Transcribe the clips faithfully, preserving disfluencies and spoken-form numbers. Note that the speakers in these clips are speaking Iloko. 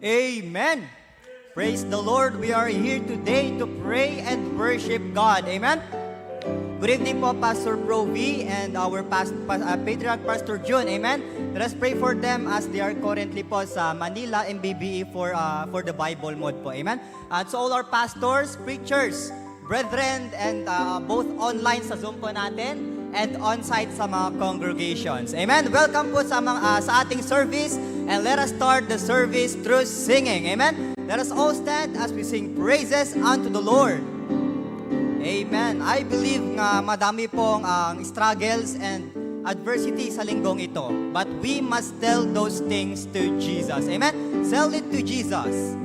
Amen. Praise the Lord. We are here today to pray and worship God. Amen. Good evening po, Pastor Provi and our past, pa- uh, Patriarch Pastor Jun. Amen. Let us pray for them as they are currently po sa Manila M B B E for, uh, for the Bible Month po. Amen. And so all our pastors, preachers, brethren, and uh, both online sa Zoom po natin and on-site sa mga congregations. Amen. Welcome po sa, mga, uh, sa ating service, and let us start the service through singing. Amen. Let us all stand as we sing praises unto the Lord. Amen. I believe nga madami pong ang struggles and adversity sa linggong ito. But we must tell those things to Jesus. Amen? Tell it to Jesus.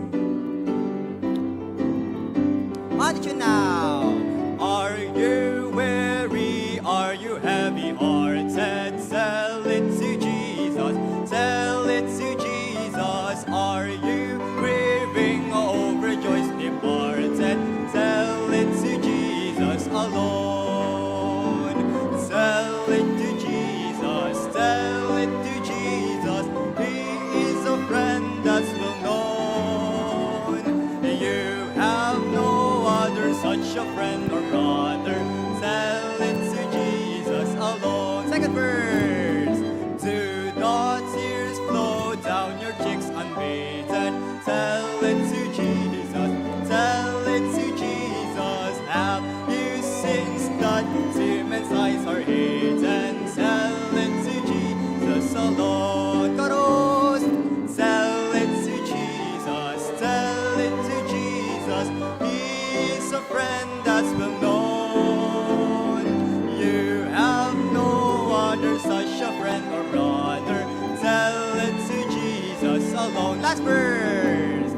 On to you now. Are you weary? Are you heavy hearted? Tell it to Jesus. Tell it to Jesus. Are you grieving, overjoyed, departed? Tell it to Jesus alone. Tell it to Jesus. Tell it to Jesus. He is a friend that's well known. You have no other such a friend or brother. Tell it to Jesus alone. Second verse. Do the tears flow down your cheeks unbidden? Tell it to Jesus. Tell it to Jesus. Have you seen that demen's eyes are hidden? Tell it to Jesus alone. Chorus. Tell it to Jesus. Tell it to Jesus. He is a friend that's well known. You have no other such a friend or brother. Tell it to Jesus alone. Last verse.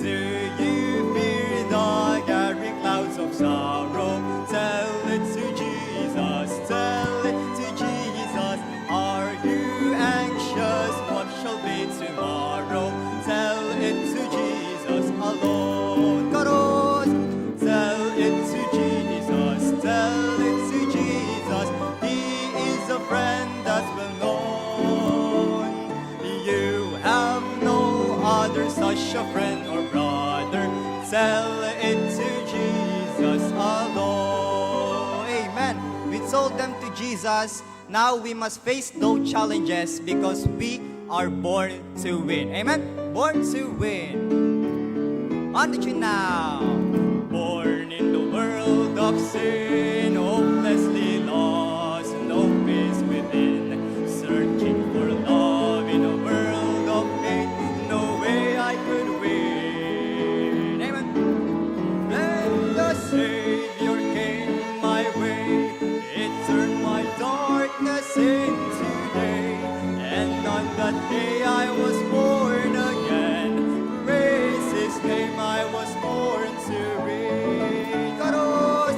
Do you fear the gathering clouds of sorrow? Tell it to Jesus. Tell it to Jesus. Are you anxious? What shall be tomorrow? Tell it to Jesus alone. Chorus. Tell it to Jesus. Tell it to Jesus. He is a friend that's well known. You have no other such a friend or brother. Tell it to Jesus alone. Amen. We told them to Jesus. Now we must face those challenges because we are born to win. Amen? Born to win. On to you now. Born in the world of sin, hopelessly lost, no peace within. Searching for love in a world of pain, no way I could win. Amen. Then the Savior came my way. It turned my darkness into day. And on that day I was born again. Praise His name, I was born to win. Chorus!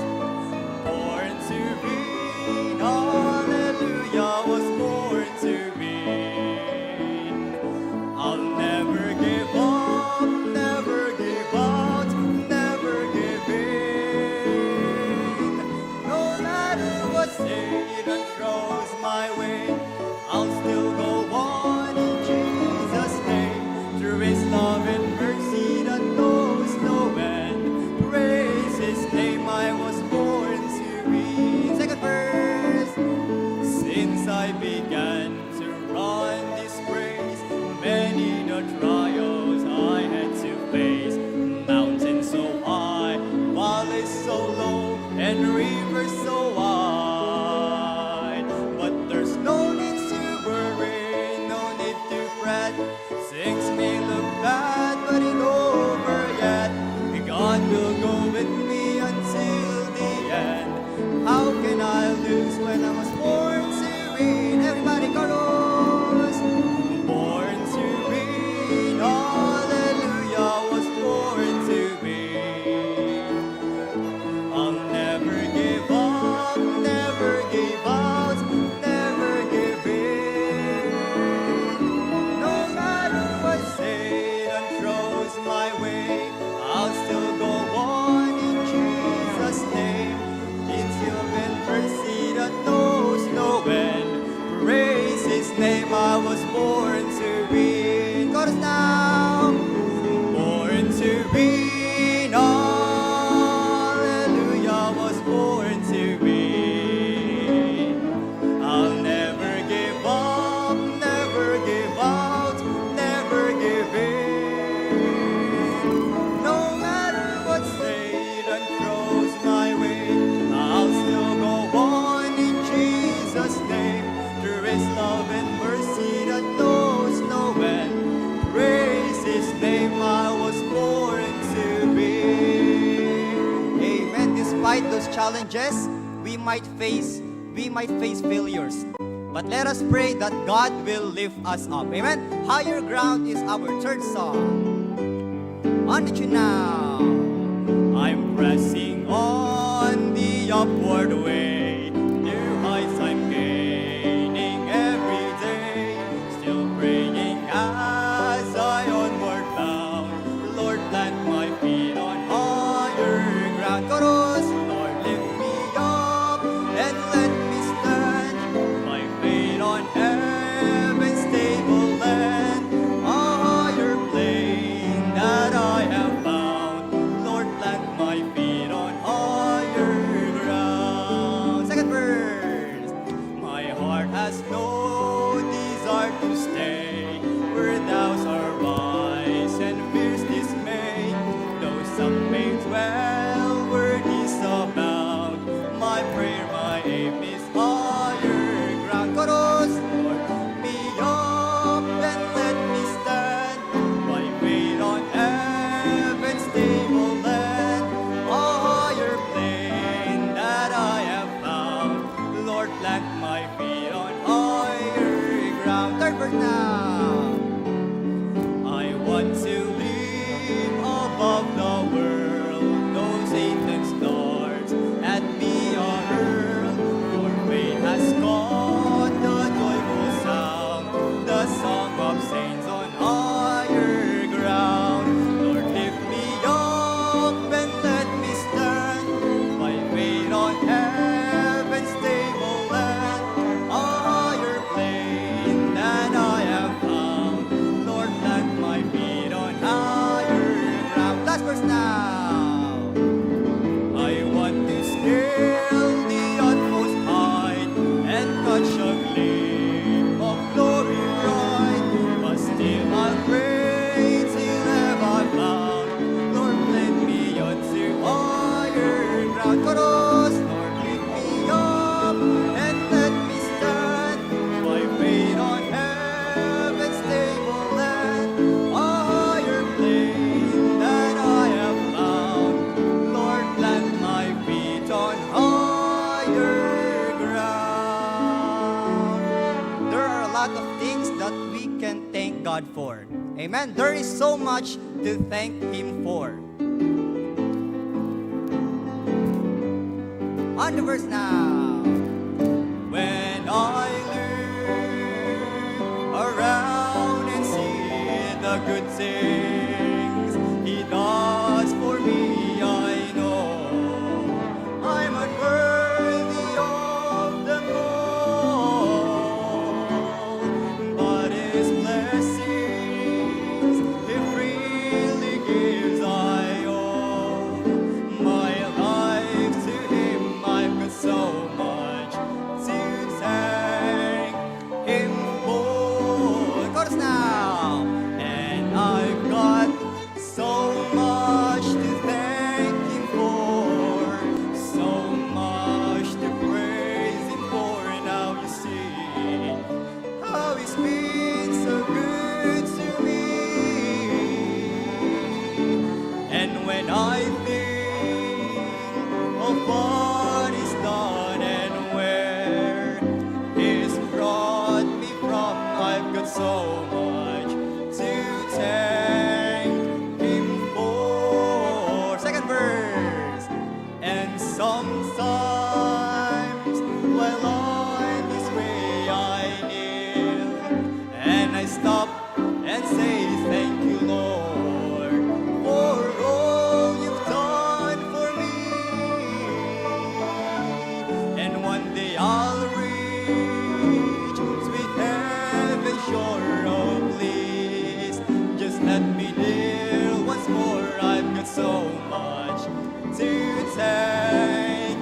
Born to win, hallelujah, was born to win. I'll never give up, never give out, never give in. No matter what Satan throws my way, I'll still go on in Jesus' name. Through His love and mercy that knows no end. Praise His name, I was born to win. Second verse. Since I began to run this race, many the trials I had to face. Mountains so high, valleys so low, and rivers so wide. But there's no need to worry, no need to fret. Things may look bad, but it's over yet. God will go with me until the end. How can I lose when I was born to win? Everybody, chorus! Born to win, hallelujah, was born to win. I'll never give up, never give out, never give in. No matter what Satan throws my way, I'll still go on in Jesus' name. It's heaven mercy that knows no end. Praise His Despite those challenges, we might face, we might face failures. But let us pray that God will lift us up. Amen. Higher ground is our third song. On the tune now. I'm pressing on the upward way. New heights I'm gaining every day. Still praying as I onward bound. Lord, plant my feet on higher ground. Chorus. Lord, lift me up and let me stand. My feet on heaven's stable land, a higher plane that I have found. Lord, plant my feet on higher ground. Second verse. My heart has no desire to stay where doubts arise and fears dismay. Though some pains well worthy abound, my prayer, my aim is higher ground. Chorus, Lord, me up and let me stand. My feet on heaven's stable land, a higher plane that I have found. Lord, plant my feet on higher ground. Third verse now. I want to live above the world, though Satan's darts at me are hurled. For faith has caught the joyful sound, the song of saints on higher ground. Lord, lift me up and let me stand. My feet on heaven's stable land, a higher plane than I have found. Lord, plant my feet on higher ground. Last verse now. I want to scale the utmost height and catch a glimpse of glory bright. But still I'll pray till have I found. Lord, plant me on to higher ground. Chorus, Lord, lift me up and let me stand. My feet on heaven's stable land, a higher plane that I have found. Lord, plant my feet on higher ground. There are a lot of things that we can thank God for. Amen. There is so much to thank Him for. On the verse now. When I look around and see the good things He does for me, I know I'm unworthy of them all. But His blessings He freely gives, I owe my life to Him. I've got so much to thank Him for. Chorus now. And I've got so much to thank Him for, so much to praise Him for. Now you see how He's been so good to me. And when I think of what He's done and where He's brought me from, I've got so much to thank Him for. Second verse. And sometimes while on this way I kneel and I stop and say, "Thank you, Lord, for all you've done for me." And one day I'll reach sweet heaven shore. Oh, please, just let me kneel once more. I've got so much to thank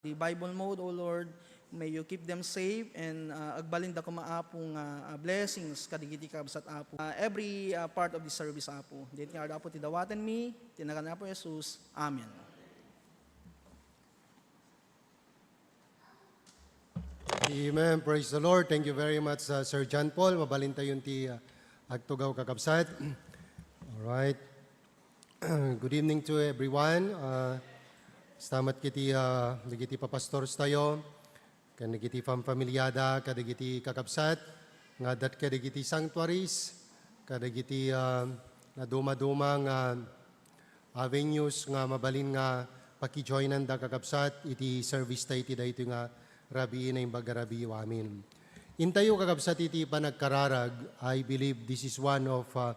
the Bible mode, O Lord. May you keep them safe and, ah, agbalinda koma, Apo, nga, ah, blessings kadagiti kakabsat, Apo. Ah, every, ah, part of the service, Apo. Daytoy nga aldaw, Apo, ti dawatenmi, ti nagan ni Apo Jesus. Amen. Amen. Praise the Lord. Thank you very much, uh, Sir John Paul. Mabalintayon ti, uh, agtugaw, kakabsat. All right. Good evening to everyone. Uh, kasta met kiti, uh, dagiti papastors tayo, ken dagiti famfamiliada, kadagiti kakabsat, nga adda kadagiti sanctuaries, kadagiti, uh, naduma-duma nga avenues nga mabalin nga pakijoinanda, kakabsat, iti service ta iti daytoy nga rabii, Naimbag a Rabii. Amen. Intayo, kakabsat, iti panagkararag, I believe this is one of, uh,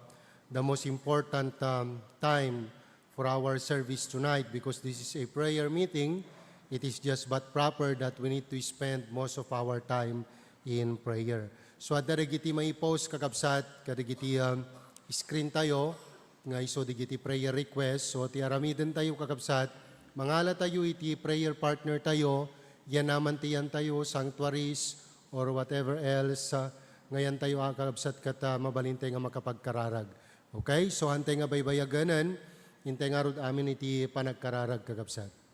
the most important, um, time for our service tonight because this is a prayer meeting. It is just but proper that we need to spend most of our time in prayer. So, adda dagiti maipost, kakabsat, kadagiti, um, screen tayo, nga isu dagiti prayer request. So, ti aramiden tayo, kakabsat, mangala tayo iti prayer partner tayo, yan naman ti yan tayo, sanctuaries, or whatever else, ah, nga yan tayo, ah, kakabsat, ket, ah, mabalin tayo nga makapagkararag. Okay? So, hantay nga baybayaganan, intay ngarud amin iti panagkararag, kakabsat.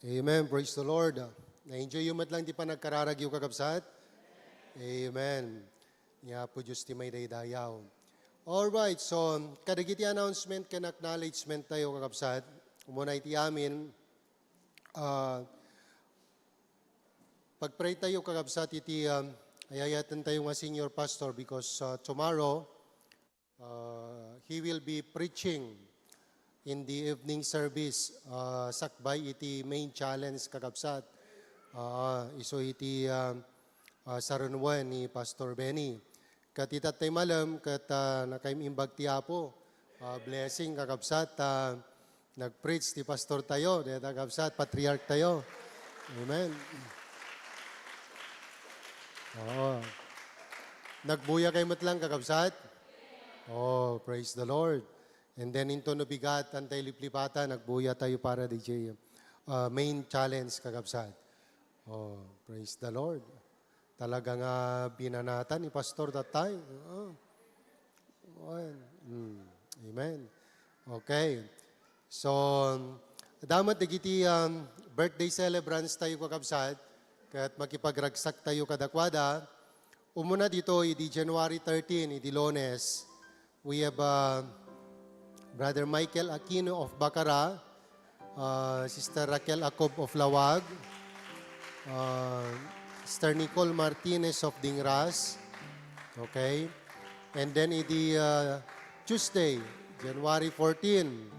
Amen. Praise the Lord. Na-enjoy yu met lang ti panagkararagyo, kakabsat? Amen. Ni Apo Dios ti maidaydayaw. All right, so, kadagiti announcement ken acknowledgement tayo, kakabsat. Umuna iti amin, ah, pagpray tayo, kakabsat, iti, um, ay-ayaten tayo nga senior pastor because, uh, tomorrow, uh, he will be preaching in the evening service, uh, sakbay iti main challenge, kakabsat. Uh, isu iti, uh, uh, sarunuen ni Pastor Benny. Ket ita tay malem, ket, ah, nakaim-imbag ti Apo. Ah, blessing, kakabsat, ah, nag-preach ti pastor tayo, deta, kakabsat, patriarch tayo. Amen. Oo. Nagbuya kayo met lang, kakabsat? Oh, praise the Lord. And then, into no bigat, antay liplipatan, nagbuya tayo para D J, ah, main challenge, kakabsat. Oh, praise the Lord. Talaga nga binanatan ni Pastor that time. Oo. Amen. Mm. Amen. Okay. So, damat dagiti, um, birthday celebrants tayo, kakabsat, ket makipagragsak tayo kadakuada. Umuna ditoy, idi January thirteen, idi Lunes, we have, uh, Brother Michael Aquino of Bacara, uh, Sister Raquel Acob of Lawag, uh, Sister Nicole Martinez of Dingras. Okay. And then idi, uh, Tuesday, January fourteen,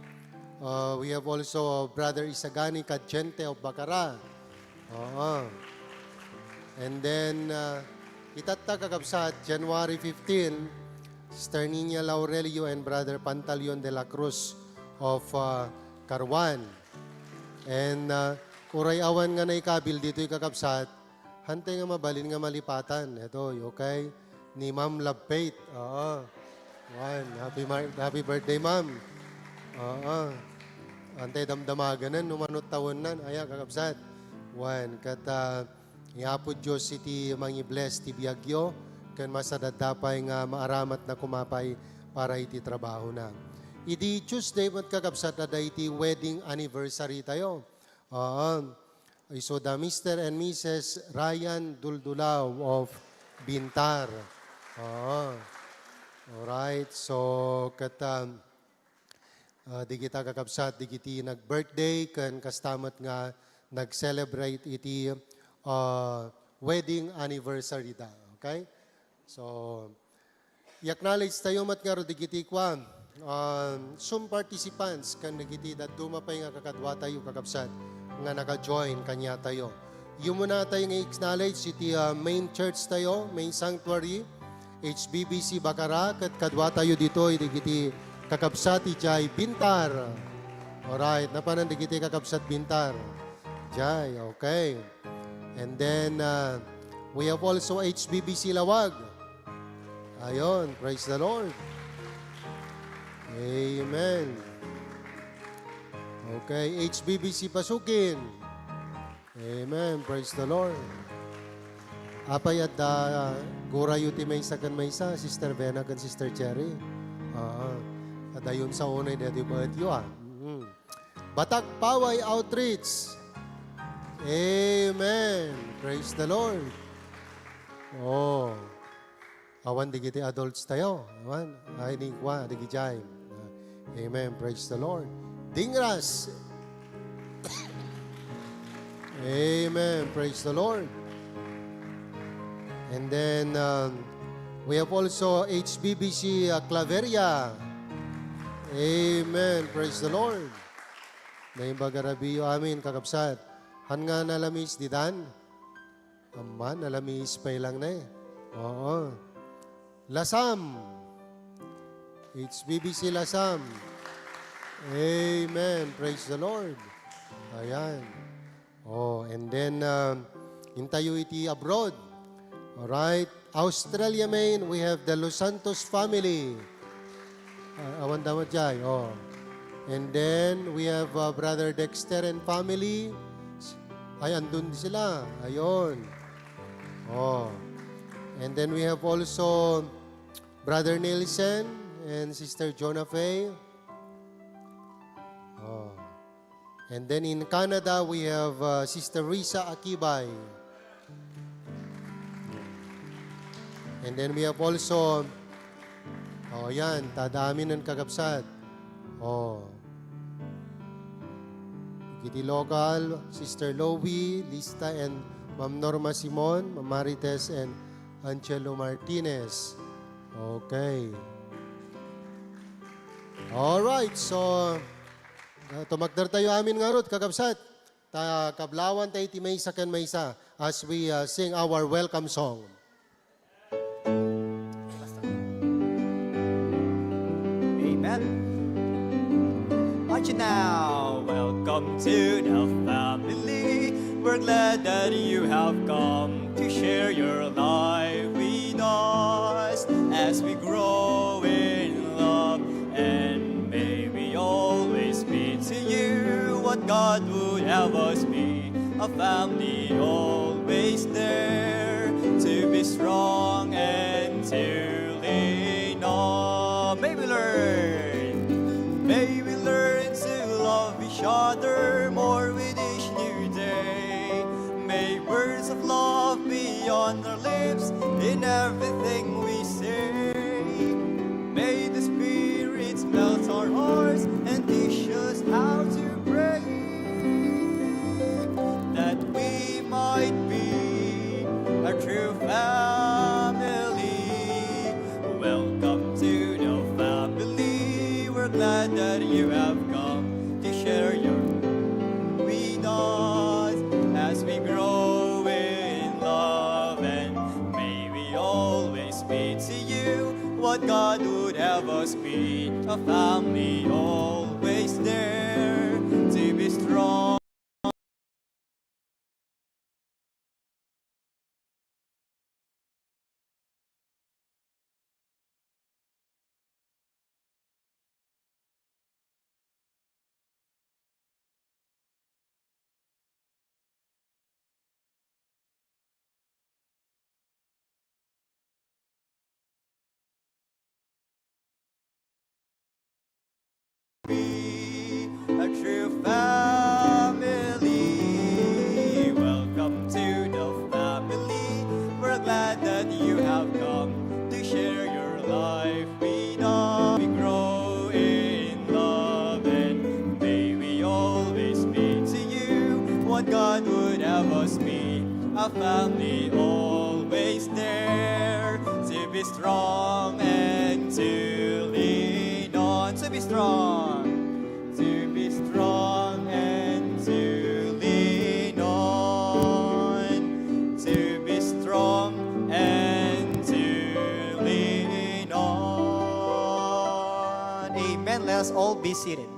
uh, we have also Brother Isagani Cadiente of Bacara. Oo. And then, uh, itatta, kakabsat, January fifteen, Sister Nina Laurelio and Brother Pantaleon de la Cruz of, uh, Caruan. And, uh, uray awan nga naikabil ditoy, kakabsat, hantay nga mabalin nga malipatan. Ito, okay? Ni Ma'am Love Faith. Oo. Ayan. Happy, mar- happy birthday, Ma'am. Oo. Hantay damdamaganan, no mano tawennan. Aya, kakabsat. Ayan. Ket, ah, ni Apo Dios iti mangi-bless ti biagyo, ken masadaddapay nga maaramatna kumapay para iti trabahona. Idi Tuesday met, kakabsat, adda iti wedding anniversary tayo. Oo. Isu da Mister and Missus Ryan Duldulao of Bintar. Oo. Alright. So, ket, um, ah, digita, kakabsat, digiti nag-birthday ken kasta met nga nag-celebrate iti, ah, wedding anniversary da. Okay? So, i-acknowledge tayo met ngarud digiti kua, um, Zoom participants ken dagiti dadduma pay nga kakaduatayo, kakabsat, nga naka-join kaniatayo. Umuna tayo nga i-acknowledge iti, uh, main church tayo, main sanctuary, H B B C Bacara, ket kaduatayo ditoy dagiti kakabsat idiay Bintar. Alright, napanan dagiti kakabsat Bintar. Jay, okay. And then, uh, we have also H B B C Lawag. Ayon, praise the Lord. Amen. Okay, H B B C Pasukin. Amen, praise the Lord. Apay adda, uh, gurayo ti maysa ken maysa, Sister Vena ken Sister Cherry? Oo. Adayon sa unay deti baetyo, ah. Mm. Batak Paway Outreach. Amen. Praise the Lord. Oh. Awan digiti adults tayo. Awan. Ay, ni kwa, digidiay. Amen. Praise the Lord. Dingras. Amen. Praise the Lord. And then, um, we have also H B B C, uh, Claveria. Amen. Praise the Lord. Naimbag a rabiyo amin, kakabsat. Han nga nalamis ditan? Amman, nalamis pay lang ne. Oo. Lasam. H B B C Lasam. Amen. Praise the Lord. Ayan. Oh, and then, um, intayo iti abroad. Alright. Australia, Maine, we have the Los Santos family. Ah, awan damat jay. Oh. And then, we have, uh, Brother Dexter and family. Ay, andun sila. Ayun. Oh. And then we have also Brother Nielsen and Sister Jonah Faye. Oh. And then in Canada, we have, uh, Sister Risa Akibay. And then we have also, oh, yan, tada amin ng kakabsat. Oh. Iti local, Sister Lowy, Lista, and Ma'am Norma Simon, Ma'am Marites, and Angelo Martinez. Okay. All right, so, uh, tumagdertayo amin ngarud, kakabsat. Ta kablawan tayo ti maysa ken maysa as we, uh, sing our welcome song. Amen. Aren't you now? Welcome to the family. We're glad that you have come to share your life with us as we grow in love, and may we always be to you what God would have us be. A family always there to be strong and to lean on. May we learn, may we learn to love each other more with each new day. May words of love be on our lips in everything we say. May the Spirit melt our hearts and teach us how to pray, that we might be a true family. Welcome to the family. We're glad that you have come to share your with us as we grow in love, and may we always be to you what God would have us be. A family always there to be strong. Be a true family. Welcome to the family. We're glad that you have come to share your life with us. We grow in love, and may we always be to you what God would have us be. A family always there to be strong and to lean on. To be strong. To be strong and to lean on. To be strong and to lean on. Amen. Let us all be seated.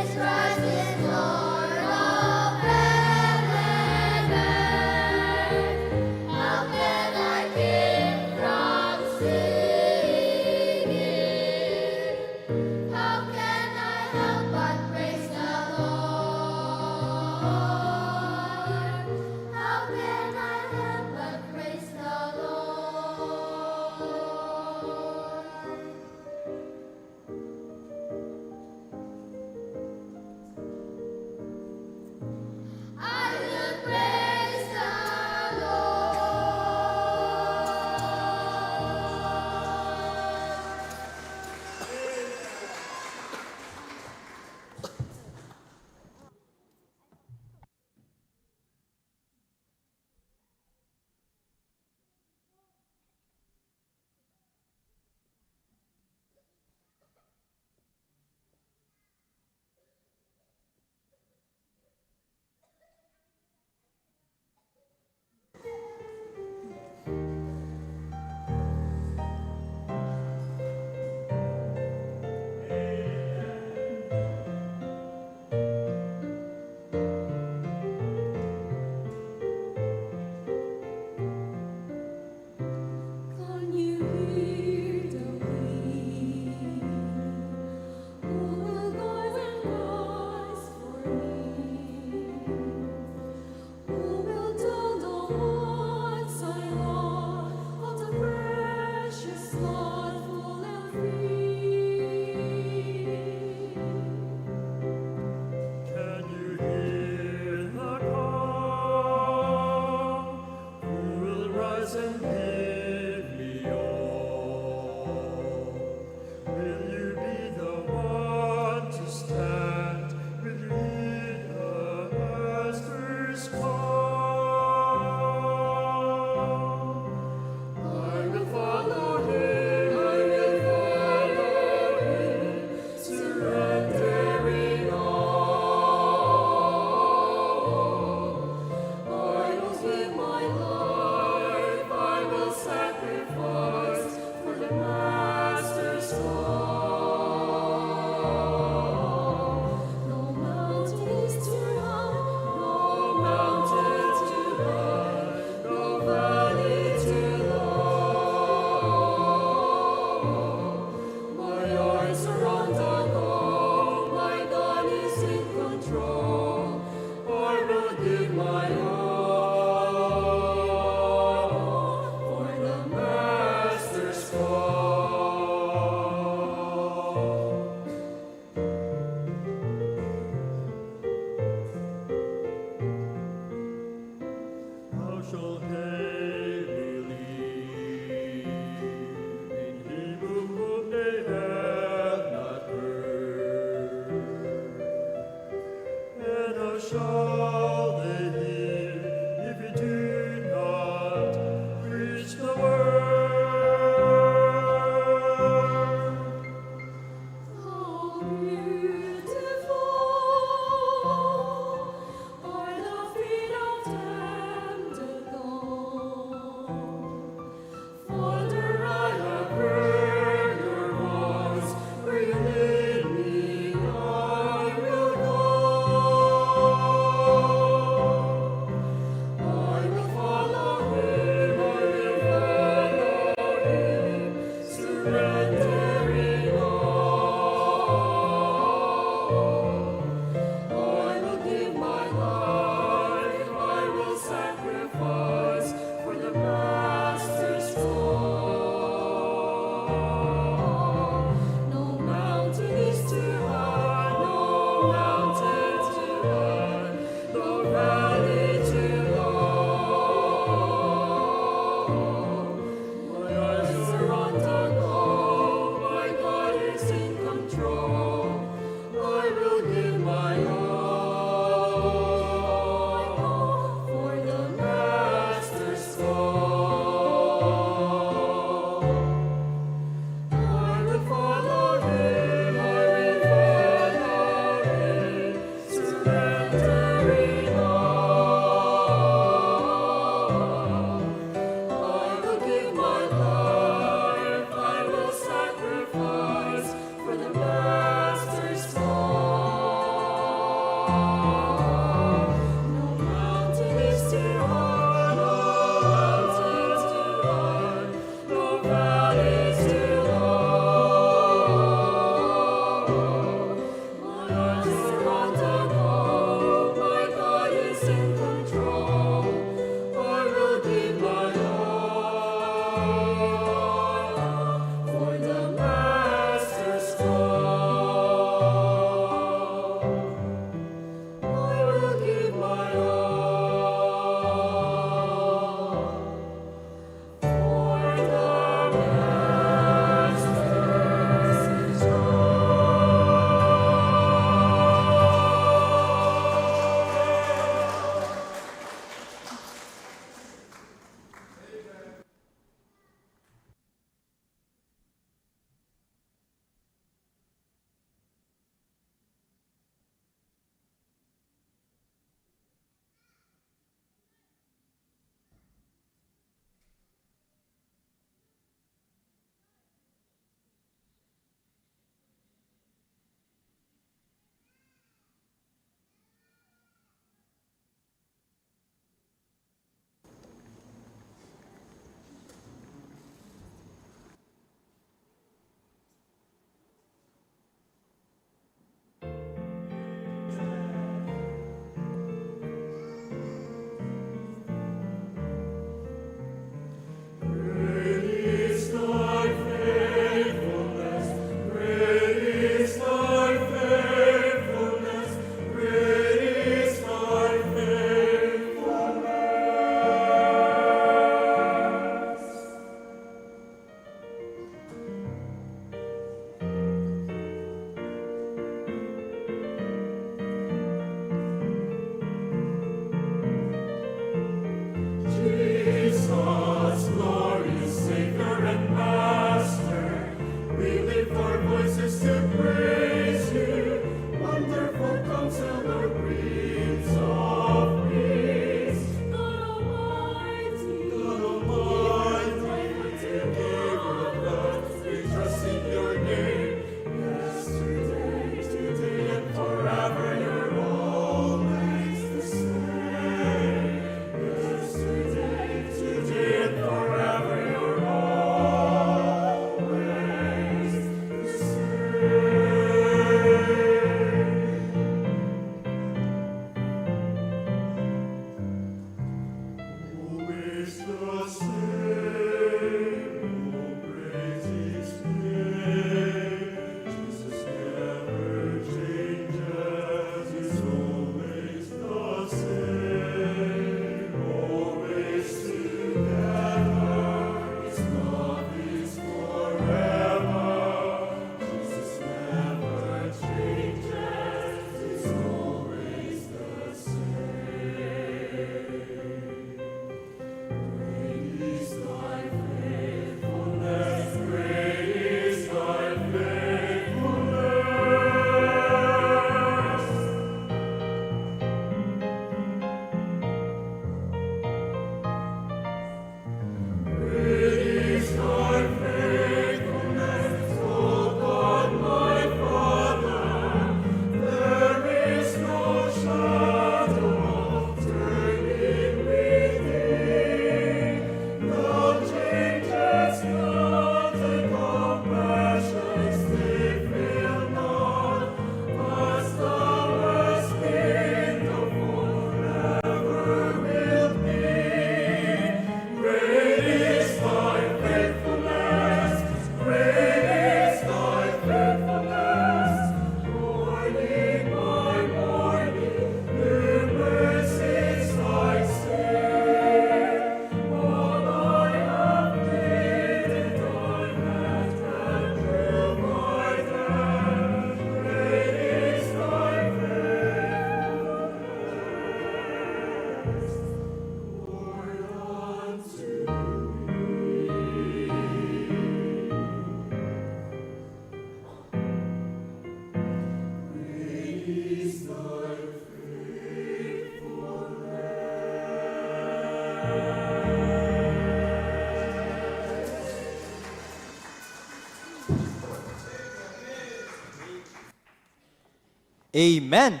Amen.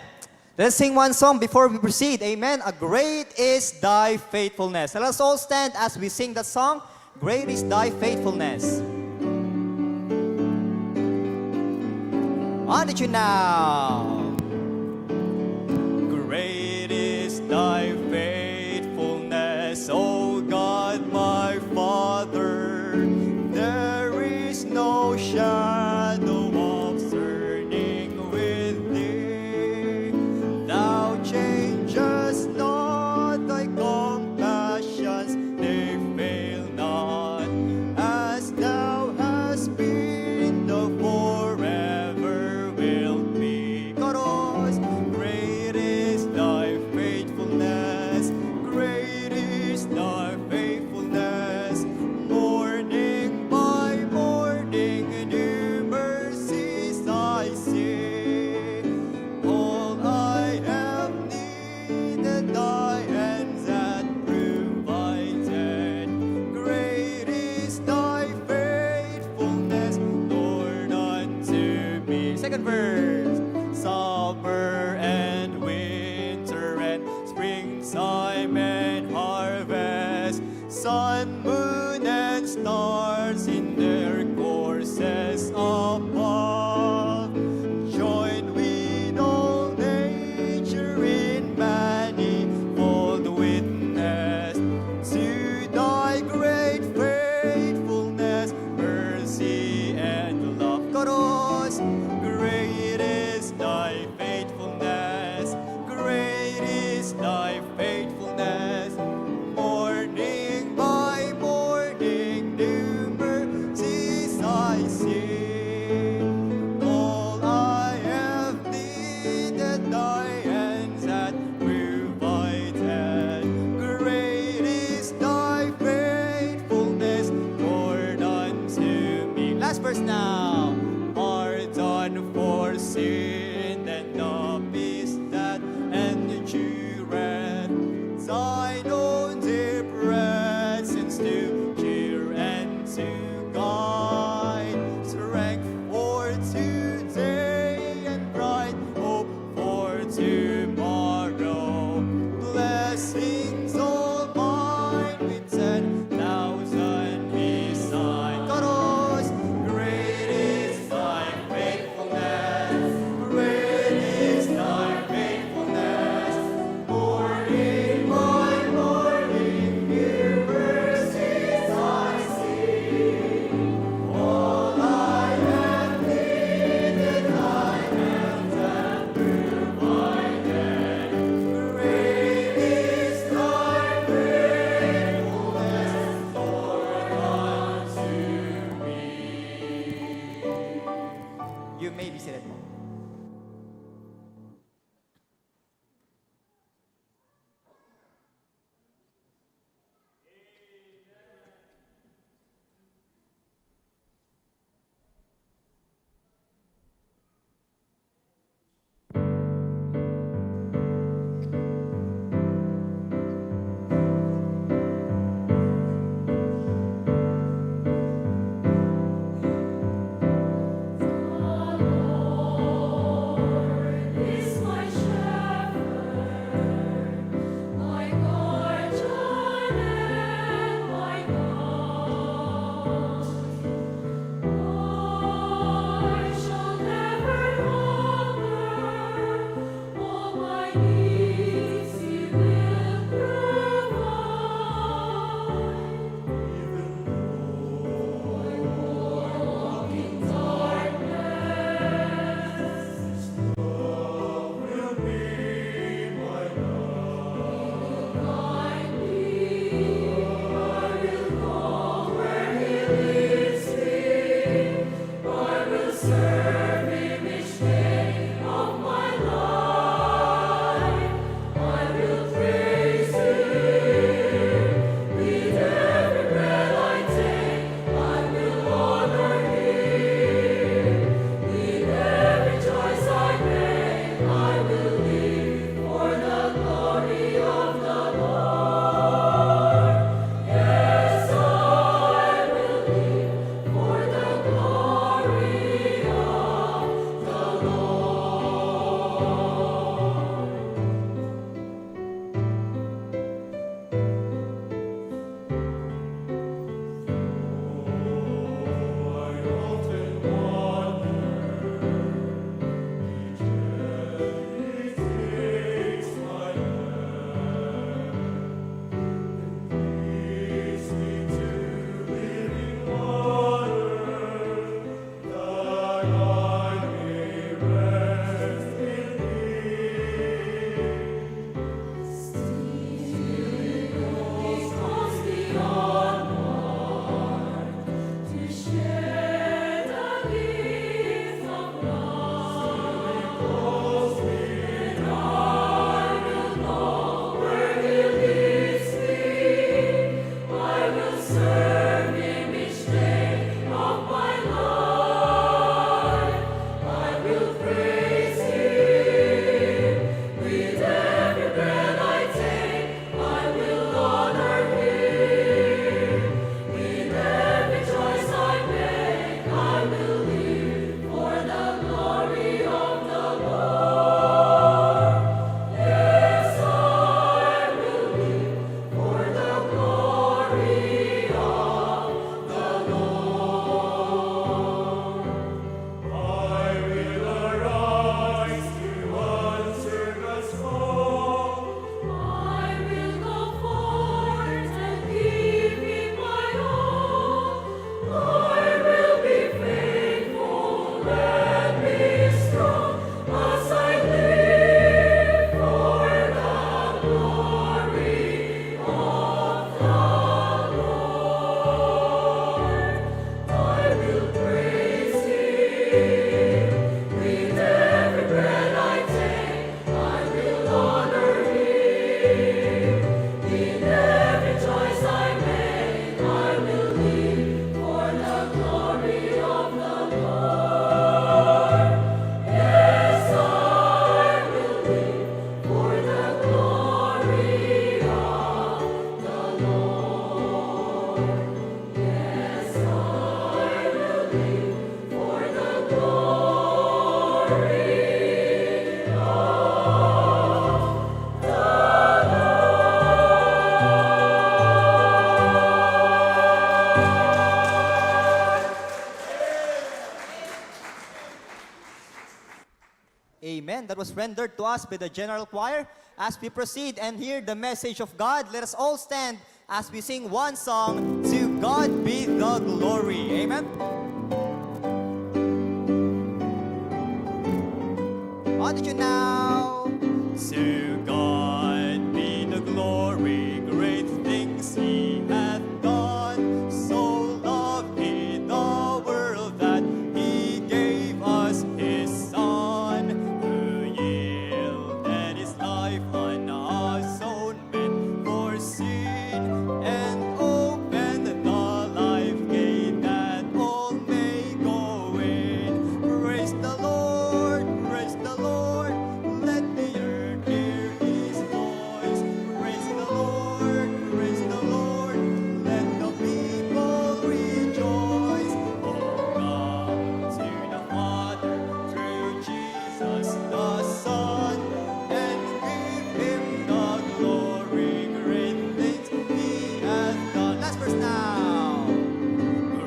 Let's sing one song before we proceed. Amen. A great is thy faithfulness. Let us all stand as we sing that song. Great is thy faithfulness. On to you now. Great is thy faithfulness, O God my Father. There is no shadow of turning with thee. Thou changest not, thy compassions, they fail not. As thou hast been, thou forever wilt be. Chorus. Great is thy faithfulness. Great is thy faithfulness. Morning by morning, new mercies I see. All I have needed, thy hands hath provided. Great is thy faithfulness, Lord, unto me. Second verse. Summer and winter and springtime and harvest, sun, moon, and stars in their courses above, join with all nature in manifold witness to thy great faithfulness, mercy, and love. Chorus. Great is thy faithfulness. Great is thy faithfulness. Morning by morning, new mercies I see. All I have needed, thy hands hath provided. Great is thy faithfulness, Lord, unto me. Last verse now. Pardon for sin and the peace that endureth. Thine own dear presence to cheer and to guide. Strength for today and bright hope for tomorrow. Blessings all mine with ten thousand beside. Chorus. Great is thy faithfulness. Amen. That was rendered to us by the General Choir. As we proceed and hear the message of God, let us all stand as we sing one song, "To God Be the Glory." Amen. On to you now. To God be the glory, great things he hath done. So loved he the world that he gave us his Son, who yielded his life an atonement for sin, and opened the life gate that all may go in. Praise the Lord, praise the Lord, let the earth hear his voice. Praise the Lord, praise the Lord, let the people rejoice. Oh, come to the Father through Jesus the Son, and give him the glory. Great things he hath done. Last verse now.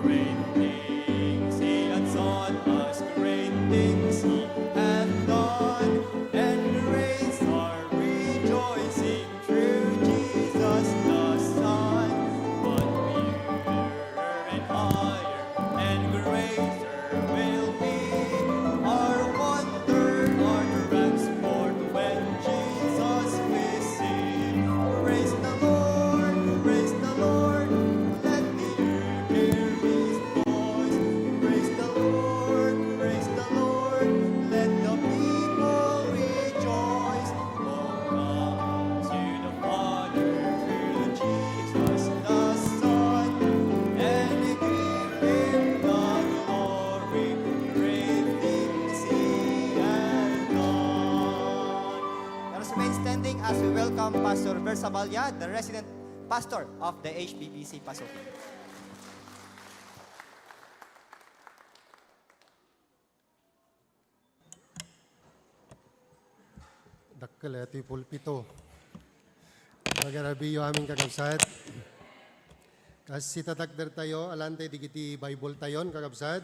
Great things he hath taught us, great things he hath done, and raised our rejoicing through Jesus the Son. But purer and higher and greater will be our wonder, our transport when Jesus we see. Praise the Lord, praise the Lord, let the earth hear his voice. Praise the Lord, praise the Lord, let the people rejoice. Oh, come to the Father through Jesus the Son, and give him the glory, great things he hath done. Let us remain standing as we welcome Pastor Ver Saballa, the resident pastor of the H B B C Paso. Dakkel daytoy pulpito. Agarabiyo amin, kakabsat. Kas itatakdertayo, alantay dagiti Bible tayon, kakabsat.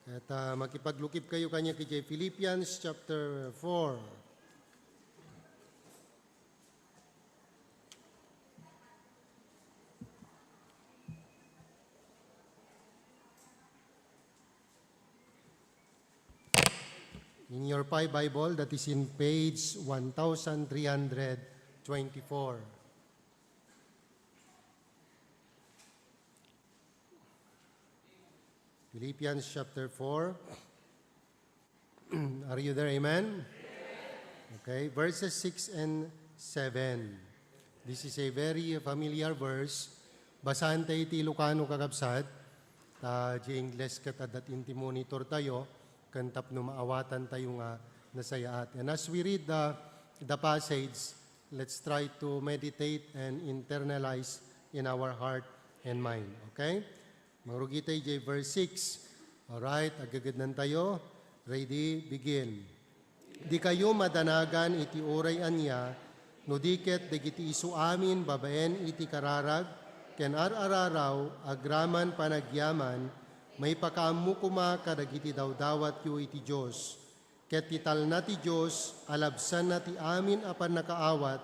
Ket, ah, makipaglukib kayo kaniak idiay Philippians chapter four. In your Pi Bible, that is in page one thousand three hundred twenty-four. Philippians chapter four. Are you there? Amen? Okay, verses six and seven. This is a very familiar verse. Basaentayo iti Ilocano, kakabsat. Ta, di Ingles ket adda ti monitor tayo, ken tapno maawatantayo nga nasayaat. And as we read the, the passage, let's try to meditate and internalize in our heart and mind. Okay? Mangrugitayo idiay verse six. Alright, aggageddentayo. Ready? Begin. Dikayo madanagan iti uray ania, no di ket dagiti isu amin babaen iti kararag ken ar-araraw agraman panagyaman, maipakaammo koma kadagiti dawdawatyo iti Dios. Ket ti talna ti Dios a labsanna ti amin a pannakaawat,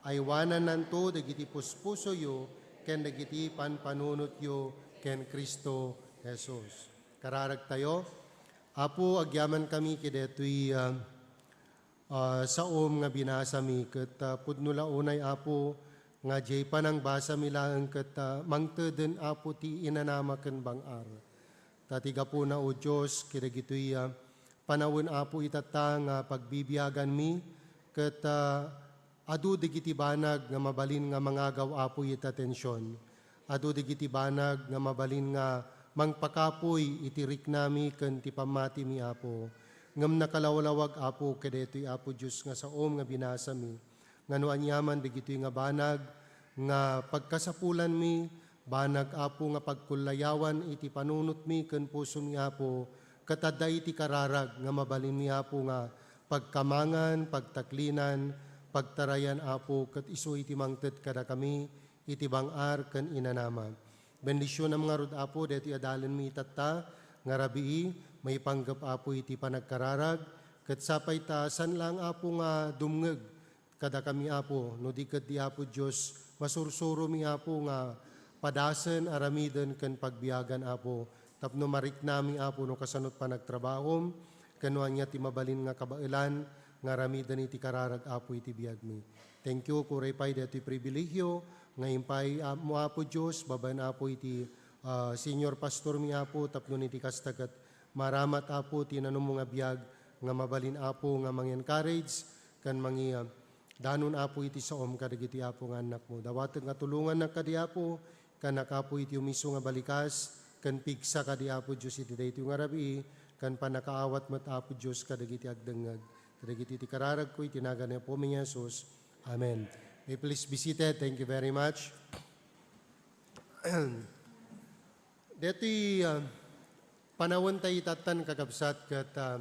aywanannanto dagiti puspusoyo ken dagiti panpanunotyo ken Cristo Jesus. Kararagtayo, Apo, agyamankami kadaytoy, ah, ah, saom nga binasami, ket, ah, pudno la unay, Apo, nga diay panangbasami laeng ket, ah, mangteden, Apo, ti inanama ken bang-ar. Ta ti gapuna, O Dios, kadagitoy, ah, panawen, Apo, itatta nga pagbibiaganmi, ket, ah, adu dagiti banag nga mabalin nga mangagaw, Apo, ita tension. Adu dagiti banag nga mabalin nga mangpakapuy iti riknami ken ti pammatimi, Apo. Ngem nakalawlawag, Apo, kadaytoy, Apo Dios, nga saom nga binasami, nga no aniaman dagitoy nga banag nga pagkasapulanmi, banag, Apo, nga pagkullayawan iti panunotmi ken pusomi, Apo, ket adda iti kararag nga mabalinmi, Apo, nga pagkamangan, pagtaklinan, pagtarayan, Apo, ket isu iti mangted kadakami iti bang-ar ken inanama. Bendisionam ngarud, Apo, daytoy a dalenmi itatta nga rabii, Maipanggep, Apo, iti panagkararag, ket sapay ta saan laeng, Apo, nga dumngeg kadakami, Apo, no di ket di, Apo Dios, masursuromi, Apo, nga padasen, aramiden, ken pagbiagan, Apo, tapno mariknami, Apo, no kasano't panagtrabahom, ken no ania ti mabalin nga kabaelan nga aramiden iti kararag, Apo, iti biagmi. Thank you, uray pay daytoy pribilehiyo nga impay, Apo, Apo Dios, babaen, Apo, iti, ah, senior pastor mi, Apo, tapno iti kasta ket maramat, Apo, ti nanumo nga biag nga mabalin, Apo, nga mangi-encourage ken mangi-, ah, danon, Apo, iti saom kadagiti, Apo, nga annakmo. Dawatek nga tulongannak kadi, Apo, ken nakapo iti umiso nga balikas, ken pigsa kadi, Apo Dios, iti daytoy nga rabii, ken pannakaawat met, Apo Dios, kadagiti agdengngeg. Kadagiti ti kararagko iti nagan ni Apomi nga Jesus. Amen. May please be seated. Thank you very much. Daytoy, ah, panawen tayo itatan, kakabsat, ket, ah,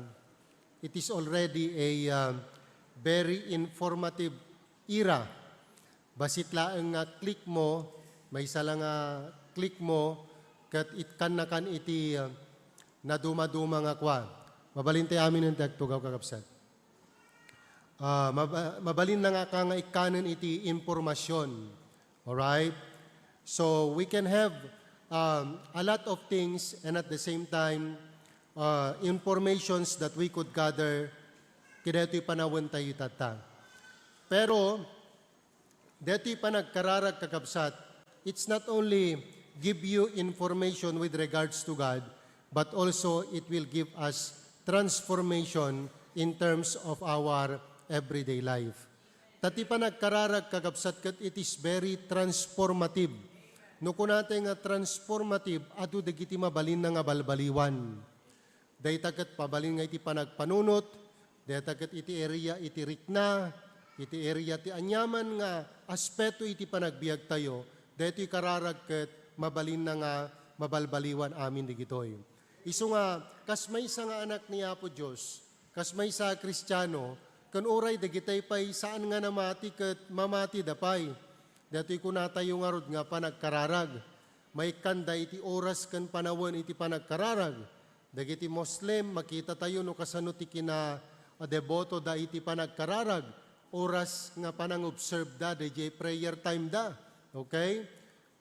it is already a, ah, very informative era. Bassit laeng nga click mo, maysa la nga click mo, ket ikkannakan iti, ah, nadumaduma nga kua. Mabalin tayo aminen ti agtugaw, kakabsat. Ah, maba-, mabalin na nga ka nga ikkanen iti impormasyon. Alright? So, we can have, um, a lot of things and at the same time, uh, informations that we could gather kadaytoy panawen tayo itata. Pero, daytoy panagkararag, kakabsat, it's not only give you information with regards to God, but also it will give us transformation in terms of our everyday life. Ta ti panagkararag, kakabsat, ket it is very transformative. No kunatay nga transformative, adu dagiti mabalinna nga balbaliwan. Dayta ket mabalin nga iti panagpanunot, dayta ket iti area iti rikna, iti area ti aniaman nga aspeto iti panagbiagtayo, daytoy kararag ket mabalinna nga mabalbaliwan amin dagitoy. Isu nga, kas maysa nga anak ni Apo Dios, kas maysa a Kristiano, ken uray dagitay pay saan nga namati ket mamatida pay. Daytoy kunatayo ngarud nga panagkararag. Maikkanda iti oras ken panawen iti panagkararag. Dagiti Muslim, makitatayo no kasano ti kina-, a deboto da iti panagkararag. Oras nga panangobserve da, daydiay prayer time da. Okay?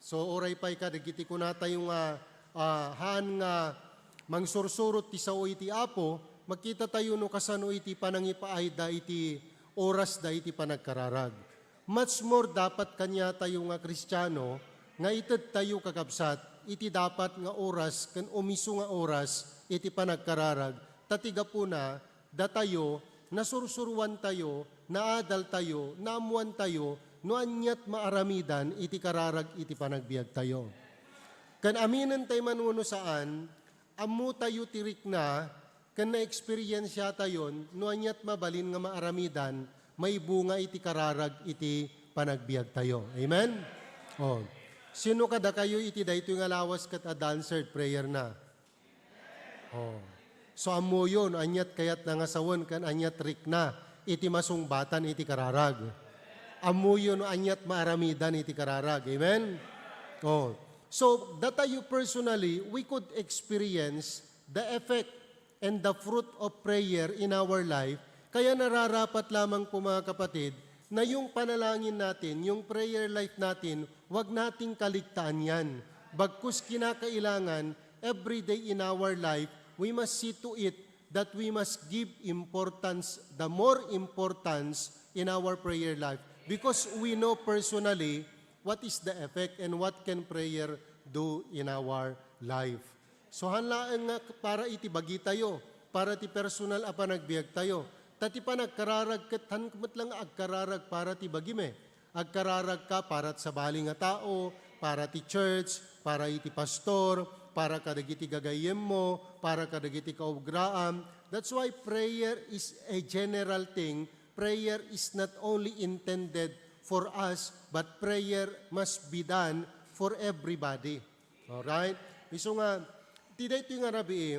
So, uray pay kadagiti kunatayo nga, ah, haan nga mangsursurot ti sao iti Apo, makitatayo no kasano iti panangipaayda iti oras da iti panagkararag. Much more dapat kaniatayo nga Kristiano nga itedtayo, kakabsat, iti dapat nga oras ken umiso nga oras iti panagkararag, ta ti gapuna, datayo, nasursuroantayo, naadaltayo, naammoantayo no aniat maaramidan iti kararag iti panagbiagtayo. Ken aminentayo man wenno saan, ammotayo ti rikna ken naeksperiensiatayon no aniat mabalin nga maaramidan, maibunga iti kararag iti panagbiagtayo. Amen? Oh. Sino kadakayo iti daytoy nga lawas ket adda answered prayer na? Oh. So, ammoyo no aniat kayatna nga sawen ken aniat rikna iti masungbatan iti kararag. Ammoyo no aniat maaramidan iti kararag. Amen? Oh. So, datayo personally, we could experience the effect and the fruit of prayer in our life. Kaya nararapat lamang po, mga kapatid, na yung panalangin natin, yung prayer life natin, wag nating kaligtaan yan. Bagkus kinakailangan, every day in our life, we must see to it that we must give importance, the more importance in our prayer life. Because we know personally what is the effect and what can prayer do in our life. So, han laeng nga para iti bagitayo, para ti personal a panagbiagtayo. Ta ti panagkararag ket han met la nga agkararag para ti bagim, eh. Agkararag ka para ti sabali nga tao, para ti church, para iti pastor, para kadagiti gagayyemmo, para kadagiti kaobraam. That's why prayer is a general thing. Prayer is not only intended for us, but prayer must be done for everybody. Alright? Isu nga, ti daytoy nga rabii,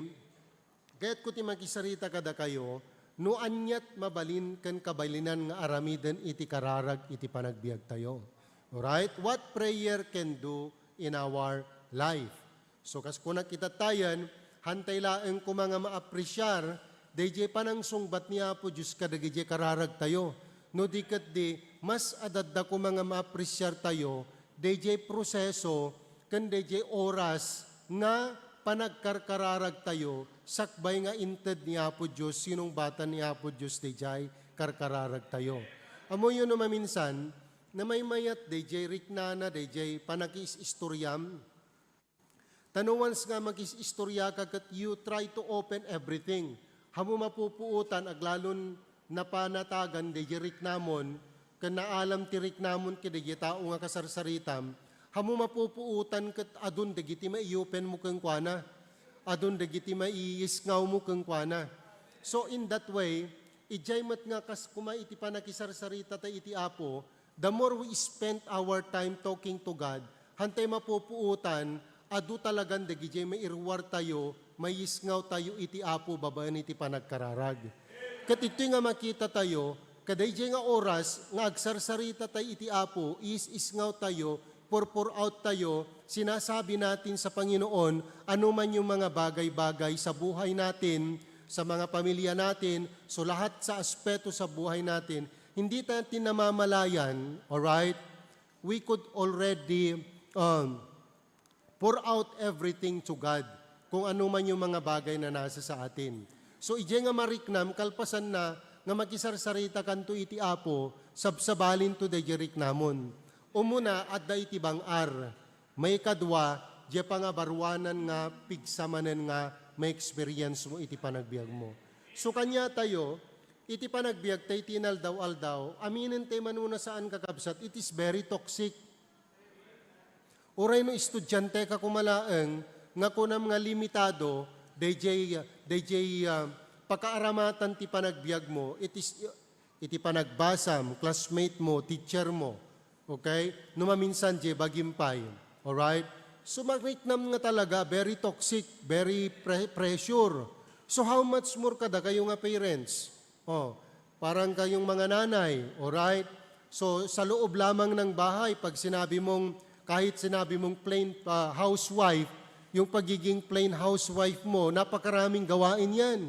kayatko ti makisarita kadakayo, no aniat mabalin ken kabalinan nga aramiden iti kararag iti panagbiagtayo. Alright? What prayer can do in our life. So, kas kunak itatayan, Hantay laeng koma nga maapresiar dayjay panangsungbat ni Apo Dios kadagiti kararagtayo. No di ketdi, mas adda koma nga maapresiartayo dayjay proseso ken dayjay oras nga panagkarkararagtayo sakbay nga inted ni Apo Dios, sinungbatan ni Apo Dios dayjay karkararagtayo. Ammoyo no maminsan, namaymayat dayjay riknana, dayjay panakiis-istoriam. Ta no once nga makis-istoriaka ket you try to open everything, ammo mapupuotan aglalon napanatagan dayjay riknamon, ken naalam ti riknamon kadagiti tao nga kasarsaritam, ammo mapupuotan ket adun dagiti mai-open mo kenkuana, adun dagiti maiisngawmo kenkuana. So in that way, idiay met nga kas koma iti panakisarsarita tay iti Apo, the more we spend our time talking to God, hantay mapupuotan, adu talagan dagidiay mairuartayo, maisngawtayo iti Apo babaen iti panagkararag. Ket ditoy nga makitatayo, kadaydiay nga oras nga agsarsarita tay iti Apo, iis-isngawtayo, purpur out tayo, sinasabi natin sa Panginoon, ano man yung mga bagay-bagay sa buhay natin, sa mga pamilya natin, so lahat sa aspeto sa buhay natin, hindi natin namamalayan, alright? We could already, um, pour out everything to God, kung ano man yung mga bagay na nasa sa atin. So, idiay nga mariknam, kalpasan na nga makisarsarita kanto iti Apo, sabsabalin to dayjay riknamon. Umuna, adda iti bang-ar. Maikadua, diay pangabaruanan nga pigsa manen nga ma-experience mo iti panagbiag mo. So, kaniatayo, iti panagbiag tay ti inaldaw-aldaw, aminen tay manuna saan, kakabsat, it is very toxic. Uray no estudiante ka koma laeng nga kunam nga limitado, dayjay, dayjay, ah, pakaaramatan ti panagbiag mo, it is, iti panagbasam, classmate mo, teacher mo, okay? No maminsan, diay bagim pay. Alright? So, mariknam nga talaga, very toxic, very pre-, pressure. So, how much more kadakayo nga parents? Oh, parang kayong mga nanay, alright? So, sa loob lamang ng bahay, pag sinabi mong, kahit sinabi mong plain, ah, housewife, yung pagiging plain housewife mo, napakaraming gawain yan.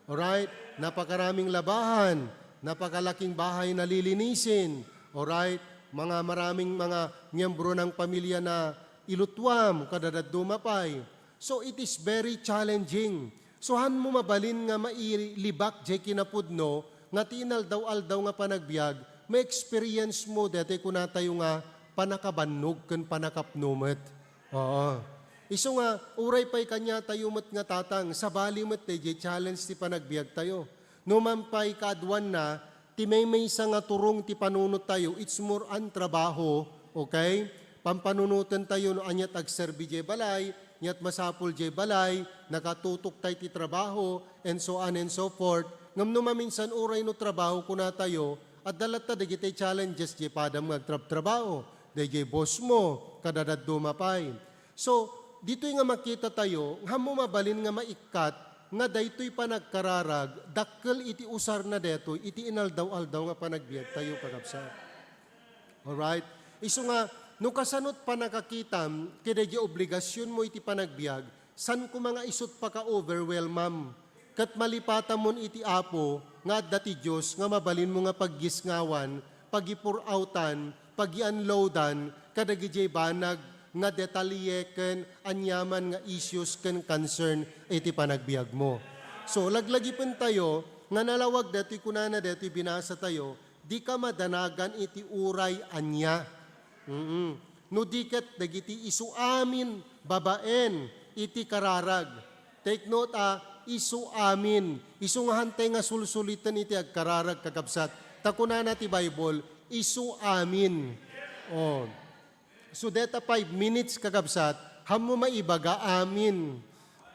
Alright? Napakaraming labahan, napakalaking bahay na lilinisin. Alright? Mga maraming mga miyembro ng pamilya na ilutuam, kadadadduma pay. So, it is very challenging. So, han mo mabalin nga mailibak diay kinapudno nga ti inaldaw-aldaw nga panagbiag, ma-experience mo daytoy kunatayo nga panakabannog ken panakapno met. Oo. Isu nga, uray pay kaniatayo met nga tatang, sabali met dayjay challenge ti panagbiagtayo. No man pay kaaduanna, ti maymaysa nga turong ti panunottayo, it's more on trabaho, okay? Pampanunotentayo no aniat agserbi diay balay, aniat masapul diay balay, nakatutok tay ti trabaho, and so on and so forth. Ngem no maminsan uray no trabaho kunatayo, adda latta dagiti challenges diay padam nga agtrabtrabaho, dayjay boss mo, kadadadduma pay. So, ditoy nga makitatayo, han mo mabalin nga maikkat nga daytoy panagkararag, dakkel iti usarna daytoy iti inaldaw-aldaw nga panagbiagtayo, kakabsat. Alright? Isu nga, no kasanot pannakakitam, kadayjay obligasionmo iti panagbiag, saan koma nga isut paka-overwhelmam. Ket malipatamon iti Apo nga adda ti Dios nga mabalinmo nga paggisngawan, pagipur-outan, pagi-unloadan kadagijay banag nga detalye ken aniaman nga issues ken concern iti panagbiagmo. So, laglagipentayo nga nalawag daytoy kunana daytoy binasatayo, dika madanagan iti uray ania. Mm. No di ket dagiti isu amin babaen iti kararag. Take note, ah, isu amin. Isu nga hantay nga sulsuliten iti agkararag, kakabsat. Ta kunana ti Bible, isu amin. Oh. So, deta five minutes, kakabsat, han mo maibaga amin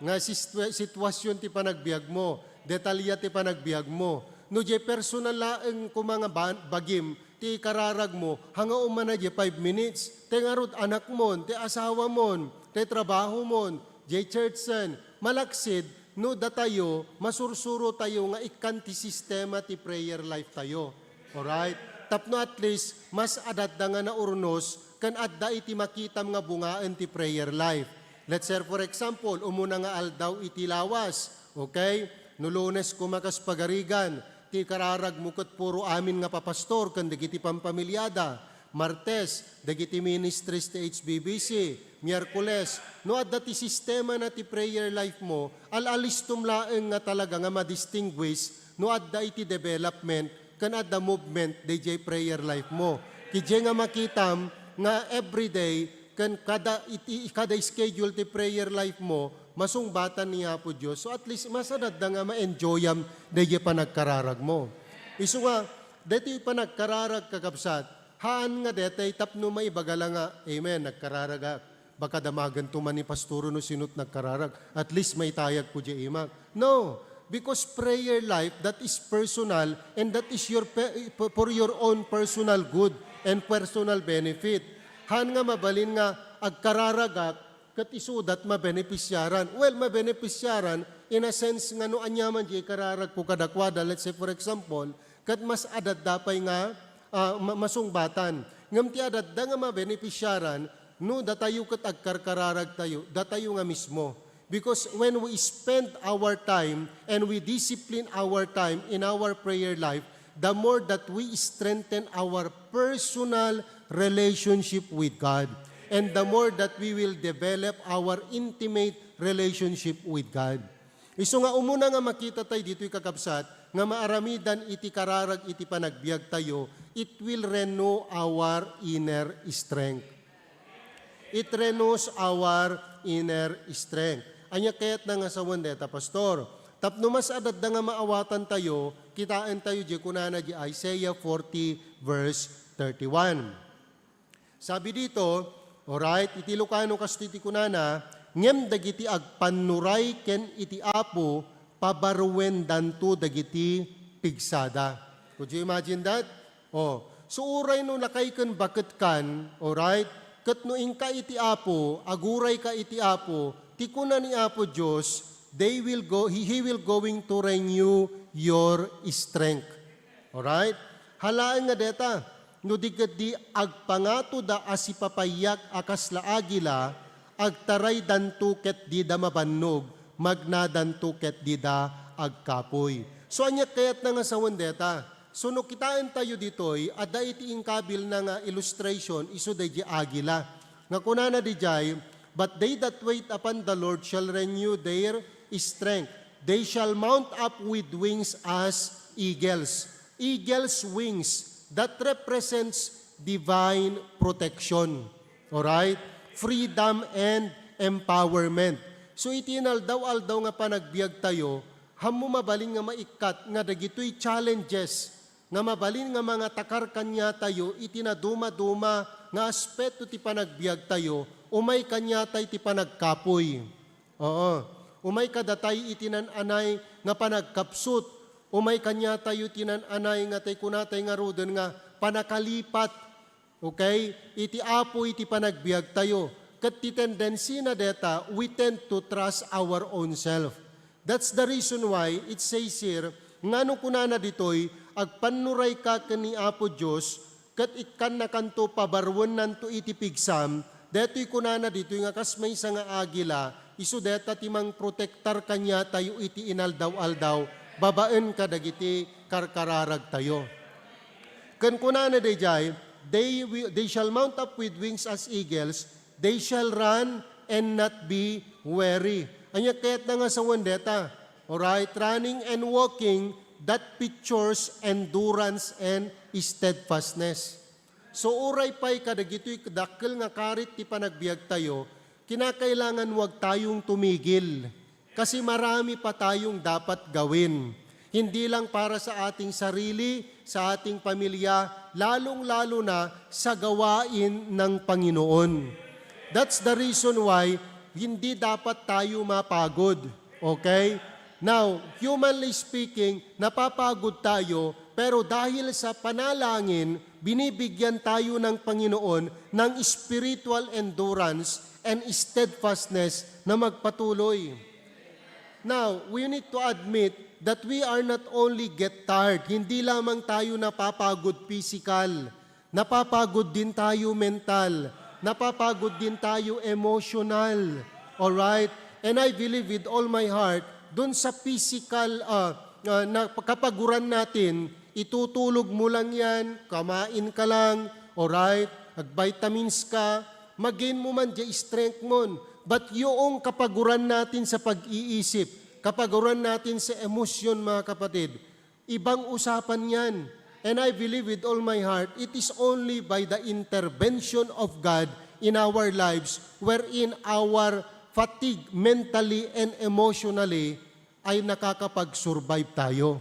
nga situa-, sitwasyon ti panagbiagmo, detalya ti panagbiagmo. No diay personal laeng koma nga ba-, bagim ti ikararagmo, hangaw man a diay five minutes. Ti ngarud, anakmon, ti asawamon, ti trabahomon, diay churchen, malaksid no datayo, masursurotayo nga ikkan ti sistema ti prayer life tayo. Alright? Tapno at least, mas adda nga naurnos ken adda iti makitam nga bungaen ti prayer life. Let's say, for example, umuna nga aldaw iti lawas, okay? No Lunes koma kas pagarigan, ti kararagmo ket puro amin nga papastor ken dagiti pampamiliada. Martes, dagiti ministries ti H B B C. Miyerkules, no adda ti sistema na ti prayer life mo, al-alistom laeng nga talaga nga ma-distinguish no adda iti development ken adda movement dayjay prayer life mo. Ket diay nga makitam nga everyday ken kada iti, kada schedule ti prayer life mo, masungbatan ni Apo Dios. So at least, mas adda nga ma-enjoyam dayjay panagkararag mo. Isu nga, daytoy panagkararag, kakabsat, haan nga detay tapno maibaga la nga, "Amen, nagkararagak." Baka damagen to man ni pastoro no sino't nagkararag. At least maitayag ko diay imak. No, because prayer life, that is personal and that is your pe- for your own personal good and personal benefit. Haan nga mabalin nga agkararagak ket isudat mabenepisiaran. Well, mabenepisiaran in a sense nga no aniaman diay kararag ko kadakuada, let's say for example, ket mas adda pay nga ah, ma- masungbatan. Ngem ti adda nga mabenepisiaran, no datayo ket agkarkararagtayo, datayo nga mismo. Because when we spend our time and we discipline our time in our prayer life, the more that we strengthen our personal relationship with God, and the more that we will develop our intimate relationship with God. Isu nga umuna nga makita tayo ditoy, kakabsat, nga maaramidan iti kararag iti panagbiag tayo, it will renew our inner strength. It renews our inner strength. Ania kayatna nga sawen deta, Pastor? Tapno mas adda nga maawatan tayo, kitaen tayo di kunana di Isaiah forty verse thirty-one. Sabi dito, alright, iti Lucano kastoy ti kunana, "Ngem dagiti agpannuray ken iti Apo, pabaruendanto dagiti pigsada." Could you imagine that? Oh, so uray no lakay ken baket kan, alright? Ket no inka iti Apo, aguray ka iti Apo, ti kuna ni Apo Dios, they will go, he, he will going to renew your strength. Alright? Halaen nga deta, no di ketdi agpangatoda a sipapaiyak a kasla agila, agtaraydanto ket dida mabannog, magnadanto ket dida agkapuy. So, ania kayatna nga sawen deta? So, no kitaen tayo ditoy, adda iti inkabilna nga illustration, isu daydi agila. Nga kunana didiay, "But they that wait upon the Lord shall renew their strength. They shall mount up with wings as eagles." Eagle's wings, that represents divine protection. Alright? Freedom and empowerment. So, iti inaldaw-aldaw nga panagbiag tayo, hammo mabalin nga maikkat nga dagitoy challenges nga mabalin nga mangatakar kaniatayo iti nadumaduma nga aspeto ti panagbiag tayo, umay kaniatay ti panagkapuy. Oo. Umay kadatay iti nan-anay nga panagkapsut. Umay kaniatayo ti nan-anay nga tay kunatay ngaruden nga panakalipat. Okay? Iti Apo iti panagbiag tayo. Ket ti tendency na deta, we tend to trust our own self. That's the reason why it says here, nga no kunana ditoy, "Agpannuray ka ken ni Apo Dios, ket ikkannakanto, pabaruennanto iti pigsam," detoy kunana ditoy nga kas maysa nga agila, isu deta ti mangprotektar kaniatayo iti inaldaw-aldaw, babaen kadagiti karkararagtayo. Ken kunana daydiay, "They will, they shall mount up with wings as eagles, they shall run and not be weary." Ania kayatna nga sawen deta? Alright, running and walking, that pictures endurance and steadfastness. So, uray pay kadagitoy dakkel nga karit ti panagbiag tayo, kinakailangan wag tayong tumigil. Kasi marami pa tayong dapat gawin. Hindi lang para sa ating sarili, sa ating pamilya, lalong-lalo na sa gawain ng Panginoon. That's the reason why hindi dapat tayo mapagod. Okay? Now, humanly speaking, napapagod tayo, pero dahil sa panalangin, binibigyan tayo ng Panginoon ng spiritual endurance and steadfastness na magpatuloy. Now, we need to admit that we are not only get tired, hindi lamang tayo napapagod physical, napapagod din tayo mental, napapagod din tayo emotional. Alright? And I believe with all my heart, dun sa physical ah, ah, na kapaguran natin, itutulog mo lang yan, kamain ka lang, alright? Mag-vitamins ka, mag-gain mo man di strength mo. But yung kapaguran natin sa pag-iisip, kapaguran natin sa emosyon, mga kapatid, ibang usapan yan. And I believe with all my heart, it is only by the intervention of God in our lives wherein our fatigue mentally and emotionally ay nakakapag-survive tayo.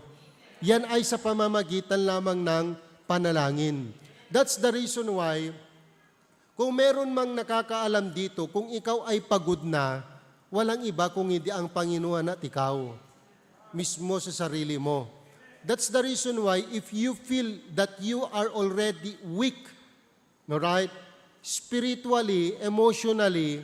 Yan ay sa pamamagitan lamang ng panalangin. That's the reason why, kung meron mang nakakaalam dito, kung ikaw ay pagod na, walang iba kung hindi ang Panginoon at ikaw, mismo sa sarili mo. That's the reason why if you feel that you are already weak, alright, spiritually, emotionally,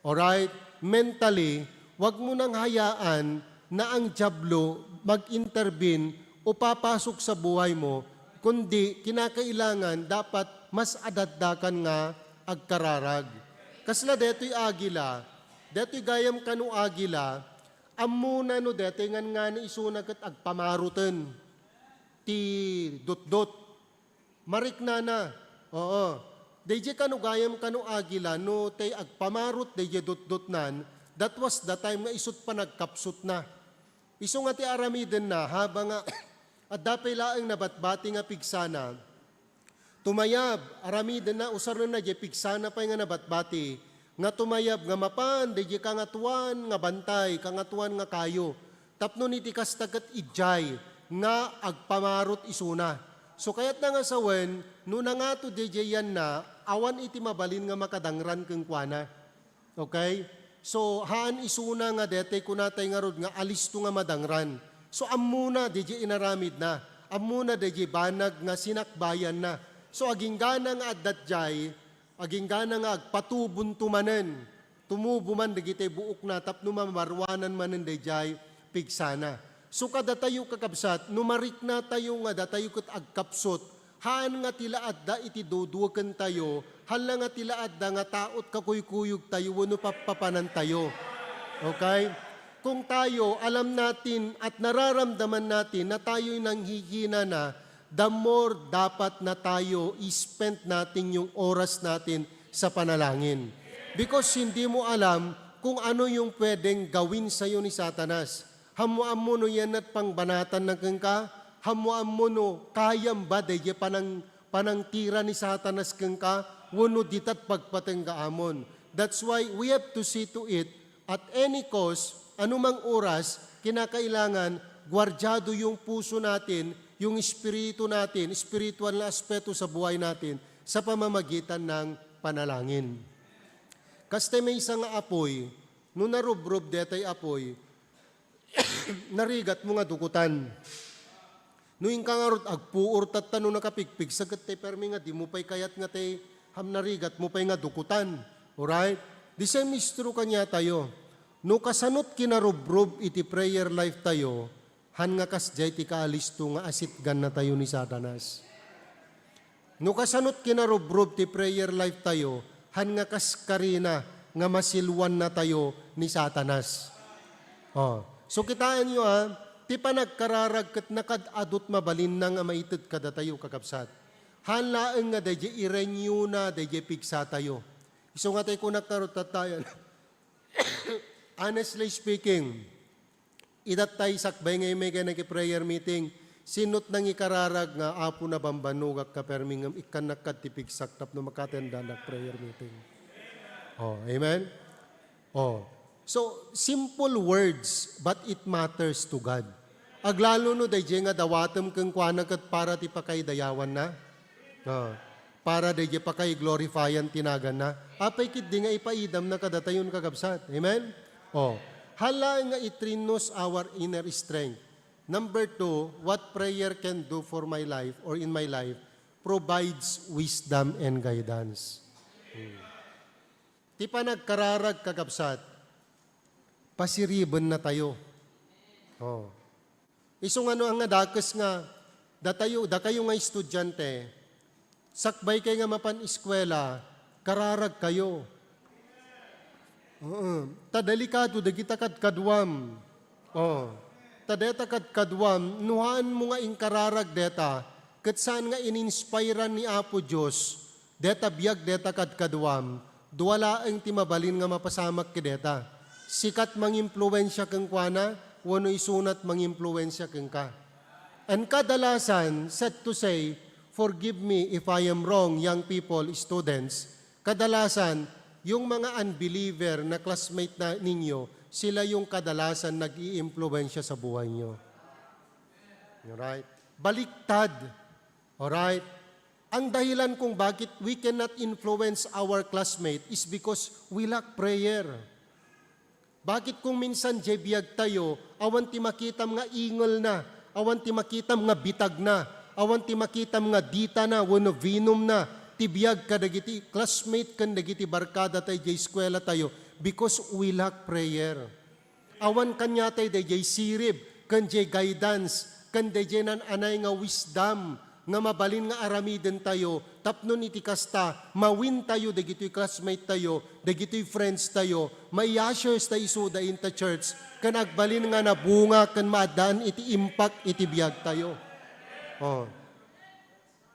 alright, mentally, wag mo nang hayaan na ang Diablo mag-intervene o papasok sa buhay mo, kundi kinakailangan dapat mas adakdakan nga agkararag. Kasla detoy agila, detoy gayam kano agila, ammona no detoy ngan nga ni isuna ket agpamaroten ti dutdot. Mariknana. Oo. Daydiay kano gayam kano agila, no tay agpamarot daydiay dutdotnan, that was the time nga isut panagkapsutna. Isu nga ti aramidenna, haba nga adda pay laeng nabatbati nga pigsana, tumayab, aramidenna, usarnenna diay pigsana pay nga nabatbati, nga tumayab nga mapan daydiay kangatoan nga bantay, kangatoan nga kayo. Tapno iti kasta ket idiay nga agpamarot isuna. So, kayatna nga sawen, no nangato daydiay yanna, awan iti mabalin nga makadangran kenkuana. Okay? So, haan isuna nga detay kunatay ngarud nga alisto nga madangran. So, ammona daydiay inaramidna. Ammona daydiay banag nga sinakbayanna. So, aginggana nga adda diay, aginggana nga agpatubonto manen, tumubo man dagiti buokna tapno mamaruanan manen daydiay pigsana. So, kadatayo, kakabsat, no mariknatayo nga datayo ket agkapsut, haan nga ti la adda iti duduekentayo, hala nga ti la adda nga taot kakuykuyogtayo wenno pappapanantayo. Okay? Kung tayo, alam natin at nararamdaman natin na tayo'y nanghihinana, the more dapat na tayo i-spend natin yung oras natin sa panalangin. Because hindi mo alam kung ano yung pwedeng gawin sa'yo ni Satanas. Ammo-ammo no yan at pangbanatan na kenka, ammo-ammo no kayam ba daydiay panang, panangtira ni Satanas kenka, wenno ditat pagpatenggaamon. That's why we have to see to it, at any cost, anumang oras, kinakailangan guardiado yung puso natin, yung espiritu natin, spiritual na aspeto sa buhay natin sa pamamagitan ng panalangin. Kasta maysa nga apoy, no narubrob detay apoy, narigat mo nga dukutan. No inka ngarud agpuor tatta no nakapigpigsa ket tay permi nga dimo pay kayat nga tay ham narigat mo pay nga dukutan. Alright? The same is true kaniatayo. No kasanot kinarubrob iti prayer life tayo, han nga kasdiay ti kaalisto nga asitgannatayo ni Satanas. No kasanot kinarubrob ti prayer life tayo, han nga kas karina nga masilwannatayo ni Satanas. Oh. So, kitaenyo, ah, ti panagkararag ket nakaad-adut mabalinna nga maited kadatayo, kakabsat. Han laeng nga daydiay i-renew-na daydiay pigsatayo. Isu nga tay kunak ngarud tattayan. Honestly speaking, idattay sakbay nga immay ken naki-prayer meeting, sinot nangikararag nga, "Apo, nabambannogak nga permi ngem ikkannak kad ti pigsak tapno makatendanak prayer meeting." Oh, amen? Oh. So, simple words, but it matters to God. Aglalo no daydiay nga dawatem kenkuana ket para ti pakaidayawanna. Ah, para daydiay pakaiglorifayan ti naganna. Apay ketdi nga ipaidamna kadatayon, kakabsat? Amen? Oh, hala nga it renews our inner strength. Number two, what prayer can do for my life or in my life provides wisdom and guidance. Hmm. Ti panagkararag, kakabsat, pasiribennatayo. Oh. Isu nga no, nga dakes nga, datayo, dakayo nga estudiante, sakbay kay nga mapan eskuela, kararag kayo. Oo. Ta delikado dagita kadkaduam. Oh. Ta deta kadkaduam, no haanmo nga inkararag deta, ket saan nga in-inspirean ni Apo Dios, deta biag deta kadkaduam, dua laeng ti mabalin nga mapasamak kadeta. Sika ti mangimpluwensia kenkuana, wenno isuna ti mangimpluwensia kenka. And kadalasan, sad to say, forgive me if I am wrong, young people, students, kadalasan, yung mga unbeliever na classmate na ninyo, sila yung kadalasan nag-iimpluwensya sa buhay nyo. Alright? Baliktad. Alright? Ang dahilan kung bakit we cannot influence our classmate is because we lack prayer. Bakit kung minsan jay biag tayo, awan ti makitam nga ingel na, awan ti makitam nga bitag na, awan ti makitam nga dita na, wenno venom na, ti biag kadagiti classmate ken dagiti barkada tayo jay eskwela tayo, because we lack prayer. Awan kaniatayo dayjay sirib, ken jay guidance, ken dayjay nan-anay nga wisdom nga mabalin nga aramiden tayo, tapno iti kasta, mawin tayo dagitoy classmate tayo, dagitoy friends tayo, mai-ushers tayo isuda inta church, ken agbalin nga nabunga ken maaddaan iti impact iti biag tayo. Oh.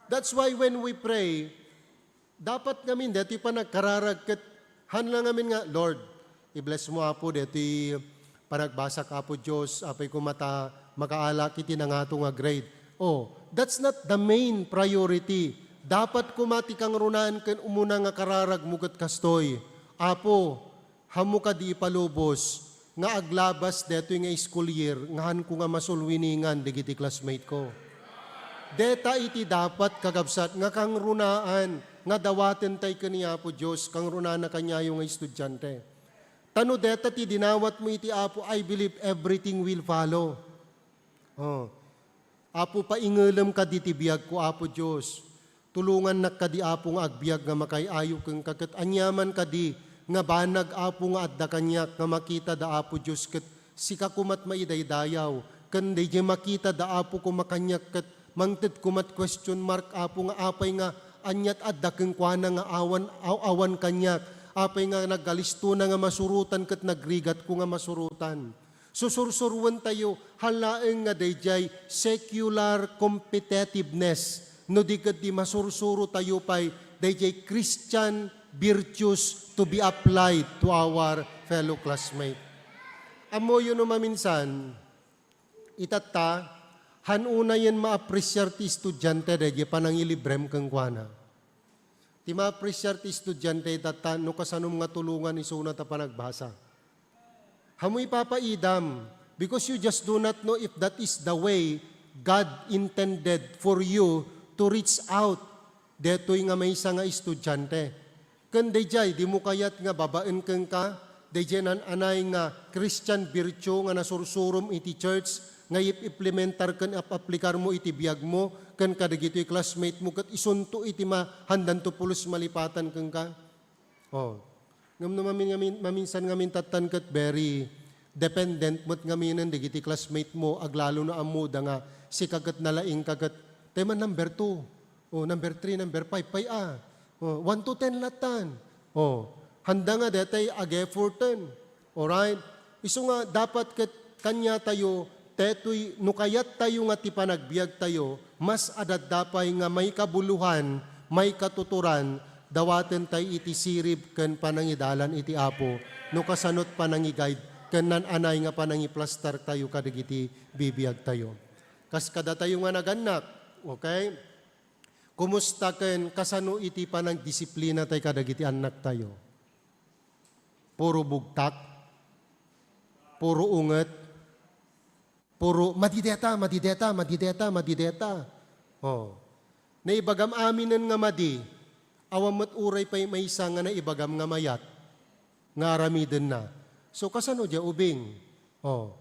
That's why when we pray, dapat ngamin, daytoy panagkararag ket haan la ngamin nga, "Lord, i-bless mo, Apo, daytoy panagbasak, Apo Dios, apay koma ta makaalak iti nangato nga grade." Oh, that's not the main priority. Dapat koma ti kangrunaan ken umuna nga kararagmo ket kastoy, "Apo, haanmo kadi ipalubos nga aglabas daytoy nga school year nga haanko nga masulwiningan dagiti classmate ko." Deta iti dapat, kakabsat, nga kangrunaan nga dawaten tay ken ni Apo Dios, kangrunaan a kaniayo nga estudiante. Ta no deta ti dinawatmo iti Apo, I believe everything will follow. Oh. Apo, paingelem kadi ti biagko, Apo Dios. Tulongannak kadi, Apo, nga agbiag nga makaay-ayo kenka, ket aniaman kadi nga banag, Apo, nga adda kaniak nga makita da, Apo Dios, ket sika koma ti maidaydayaw. Ken dayjay makita da, Apo, koma kaniak, ket mangted koma ti question mark, Apo, nga apay nga ania ti adda kenkuana nga awan, aw-, awan kaniak. Apay nga naggalistona nga masurotan ket nagrigatko nga masurotan. Susursuroentayo, haan laeng nga dayjay secular competitiveness, no di ket di masursurotayo pay dayjay Christian virtues to be applied to our fellow classmate. Ammoyo no maminsan, itatta, haan unayen maapresiar ti estudiante dayjay panangilibrem kenkuana. Ti maapresiar ti estudiante itatta no kasanom nga tulongan isuna ta panagbasa. Haanmo ipapaidam, because you just do not know if that is the way God intended for you to reach out daytoy nga maysa nga estudiante. Ken dayjay, dimo kayat nga babaen kenka dayjay nan-anay nga Christian virtue nga nasursurom iti church nga ip-implementar ken ap-aplikarmo iti biagmo ken kadagitoy classmate mo ket isunto iti ma-, handanto pulos malipatan kenka? Oh. Ngem no mamin-, ngamin-, maminsan ngamin tattan ket very dependent met ngaminen dagiti classmate mo, aglalo no ammoda nga sika ket nalaingka ket, "Tay man number two, oh, number three, number five pay a. Oh, one to ten lattan." Oh, handa nga detay ag-efforten. Alright? Isu nga dapat ket kaniatayo, daytoy no kayattayo nga ti panagbiagtayo, mas adda pay nga maikabulohan, maikatuturan, dawaten tay iti sirib ken panangidalan iti Apo, no kasanot panangiguide ken nan-anay nga panangiplastartayo kadagiti bibiagtayo. Kas kadatayo nga nagannak, okay? Kumusta ken kasano iti panangdisiplina tay kadagiti annaktayo? Puro bugtak? Puro unget? Puro, "Madi deta, madi deta, madi deta, madi deta." Oh. Naibagam aminen nga madi, awan met uray pay maysa nga naibagam nga mayat, nga aramidenna. So, kasano dia ubing? Oh.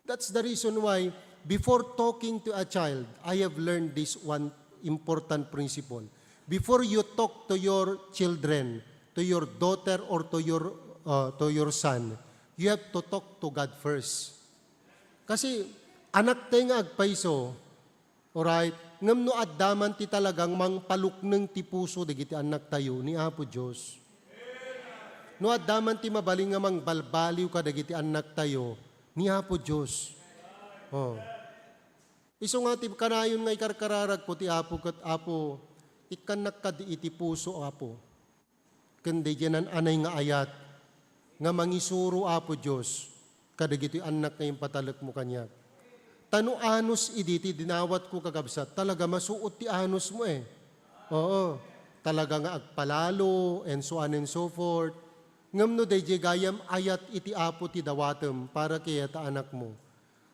That's the reason why, before talking to a child, I have learned this one important principle. Before you talk to your children, to your daughter or to your, uh, to your son, you have to talk to God first. Kasi anaktayo nga agpayso, alright? Ngem no adda man ti talagang mangpalukneng ti puso dagiti annaktayo ni Apo Dios. No adda man ti mabalin nga mangbalbaliw kadagiti annaktayo, ni Apo Dios. Oh. Isu nga ti kanayon nga ikarkararagko ti Apo ket, Apo, ikkannak kadi iti puso, Apo. Ken daydiay nan-anay nga ayat nga mangisuro, Apo Dios, kadagitoy annak nga impatalekmo kaniak. Ta no anus idi ti dinawatko, kakabsat, talaga masuot ti anusmo, eh. Oo. Talaga nga agpalalo, and so on and so forth. Ngem no daydiay gayam ayat iti Apo ti dawatem para kayat a anakmo,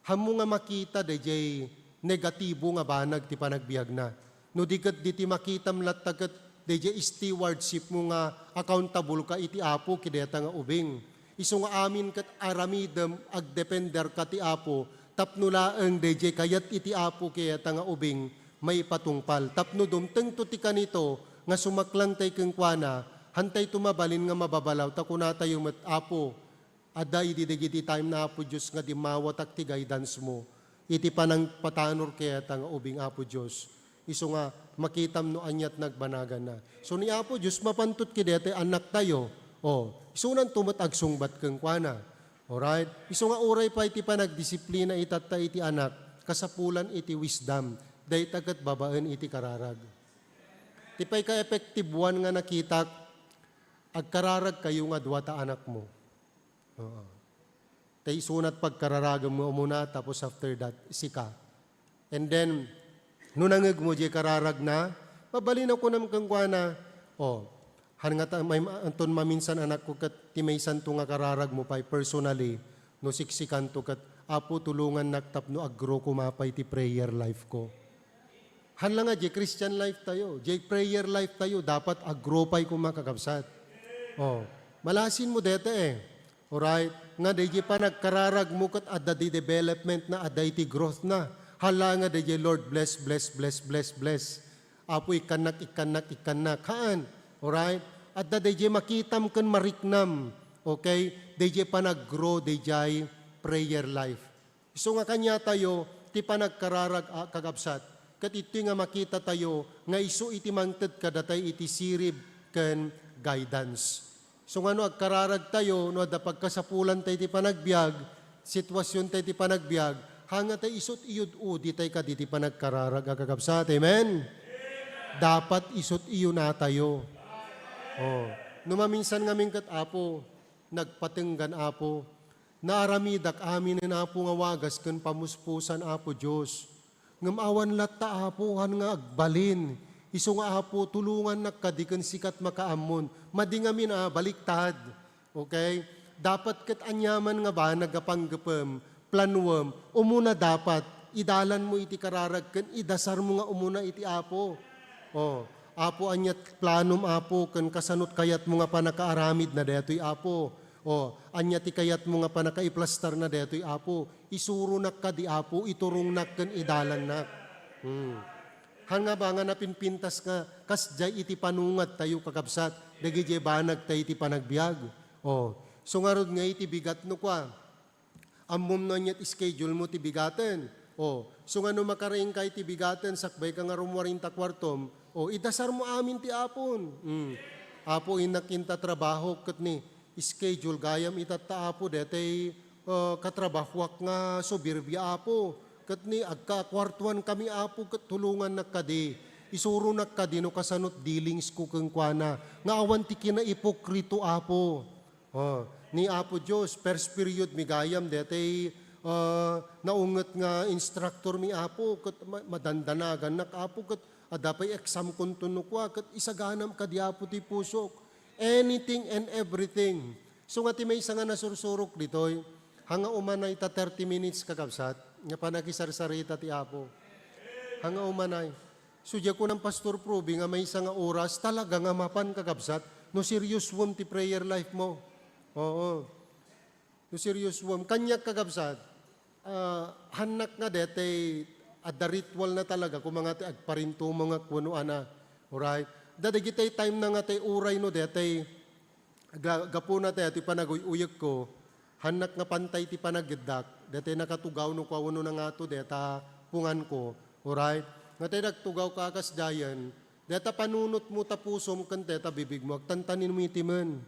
hammo nga makita daydiay negatibo nga banag ti panagbiagna. No di ket di ti makitam latta ket daydiay stewardshipmo nga accountable ka iti Apo iti dayta nga ubing. Isu nga amin ket aramidem, agdependerka ti Apo tapno laeng daydiay kayat iti Apo iti dayta nga ubing maipatungpal. Tapno dumtengto ti kanito nga sumaklangtay kenkuana, hantayto mabalin nga mababalaw ta kunatayo met, Apo, adda idi dagiti time na, Apo Dios, nga dimmawatak ti guidance mo iti panangpatanor kayat nga ubing, Apo Dios. Isu nga makitam no aniat nagbanaganna. So ni Apo Dios mapantot iti daytoy annaktayo. O, isunanto met agsungbat kenkuana. Alright? Isu nga uray pay ti panagdisiplina itatta iti anak, kasapulan iti wisdom, dayta ket babaen iti kararag. Ti pay ka-effective one nga nakitak, agkararagkayo nga dua ta anakmo. Oo. Ta isunat pagkararagem nga umuna, tapos after that, sika. And then, no nangegmo diay kararagna, mabalin a kunam kenkuana, "O, han nga ta-, may, anton maminsan anakko ket ti maysanto nga kararagmo pay personally, no siksikanto ket, Apo, tulongannak tapno aggrow koma pay ti prayer life ko." Han la nga, diay Christian life tayo, diay prayer life tayo, dapat aggrow pay koma, kakabsat. O, malasin mo deta eh. Alright? Nga daydiay panagkararagmo ket adda di development na, adda iti growth na. Hala nga daydiay, "Lord, bless, bless, bless, bless, bless." "Apo, ikkannak, ikkannak, ikkannak." Haan. Alright? Adda daydiay makitam ken mariknam. Okay? Daydiay panaggrow, daydiay prayer life. Isu nga kaniatayo ti panagkararag a kakabsat, ket iti nga makitatayo nga isu iti mangted kadatay iti sirib ken guidance. Isu nga no agkararagtayo, no adda pagkasapulantayo iti panagbiag, sitwasiontayo iti panagbiag, hanga ta isut iyud-uditayo kadi ti panagkararag a kakabsat. Amen? Dapat isut iyunatayo. Oh. No maminsan ngamin ket, Apo, nagpatenggan, Apo. Naaramidak aminen, Apo, nga wagas ken pamuspusan, Apo Dios. Ngem awan latta, Apo, han nga agbalin. Isu nga, Apo, tulongannak kadi ken sika ti makaammon. Madi ngamin a baliktad. Okay? Dapat ket aniaman nga banag a panggepem, planuem, umuna dapat idalanmo iti kararag ken idasarmo nga umuna iti Apo. Oh, Apo, ania ti planom, Apo, ken kasano ti kayatmo nga pannakaaramidna daytoy, Apo? O, ania ti kayatmo nga pannakaiplastarna daytoy, Apo? Isuronak kadi, Apo, iturongnak ken idalannak. Hmm. Han nga ba nga napinpintas nga kasdiay iti panungadtayo, kakabsat, dagidiay banagtayo iti panagbiag? O, so ngarud nga iti bigat no kua, ammom no ania ti schedule mo ti bigaten. O, so nga no makaraingka iti bigaten, sakbayka nga rummuar ita kuartom, o, idasarmo amin ti Apon. Mm. Apo, innak inta trabaho, ket ni schedule gayam itatta, Apo, detay, ah, katrabahoak nga subirbia, Apo. Ket ni agkakuartuan kami, Apo, ket tulongannak kadi. Isuronak kadi no kasano ti dealings ko kenkuana. Nga awan ti kinaipokrito, Apo. Oh, ni Apo Dios, first period mi gayam detay, ah, naunget nga instructor mi, Apo, ket ma-, madandanagannak, Apo, ket adda pay exam kunto no kua, ket isaganam kadi, Apo, ti pusok. Anything and everything. So nga ti maysa nga nasursurok ditoy, hanga umanay ta thirty minutes, kakabsat, nga panakisarsarita ti Apo. Hanga umanay. So, diak kunam, Pastor Proby, nga maysa nga oras, talaga nga mapan, kakabsat, no seriousem ti prayer life mo. Oo. No seriousem. Kaniak, kakabsat, ah, hannak nga detay adda ritual na talaga, koma nga ti agparintumeng wenno ana. Alright? Adda dagitay time na nga tay uray no detay ga-, gapuna tay atoy panaguy-uyekko, hannak nga pantay ti panageddak, detay nakatugaw no kua wenno nangato deta punganko, alright? Nga tay nagtugaw ka a kasdiayen, deta panunotmo ta pusom ken deta bibigmo, agtantaninmo iti men.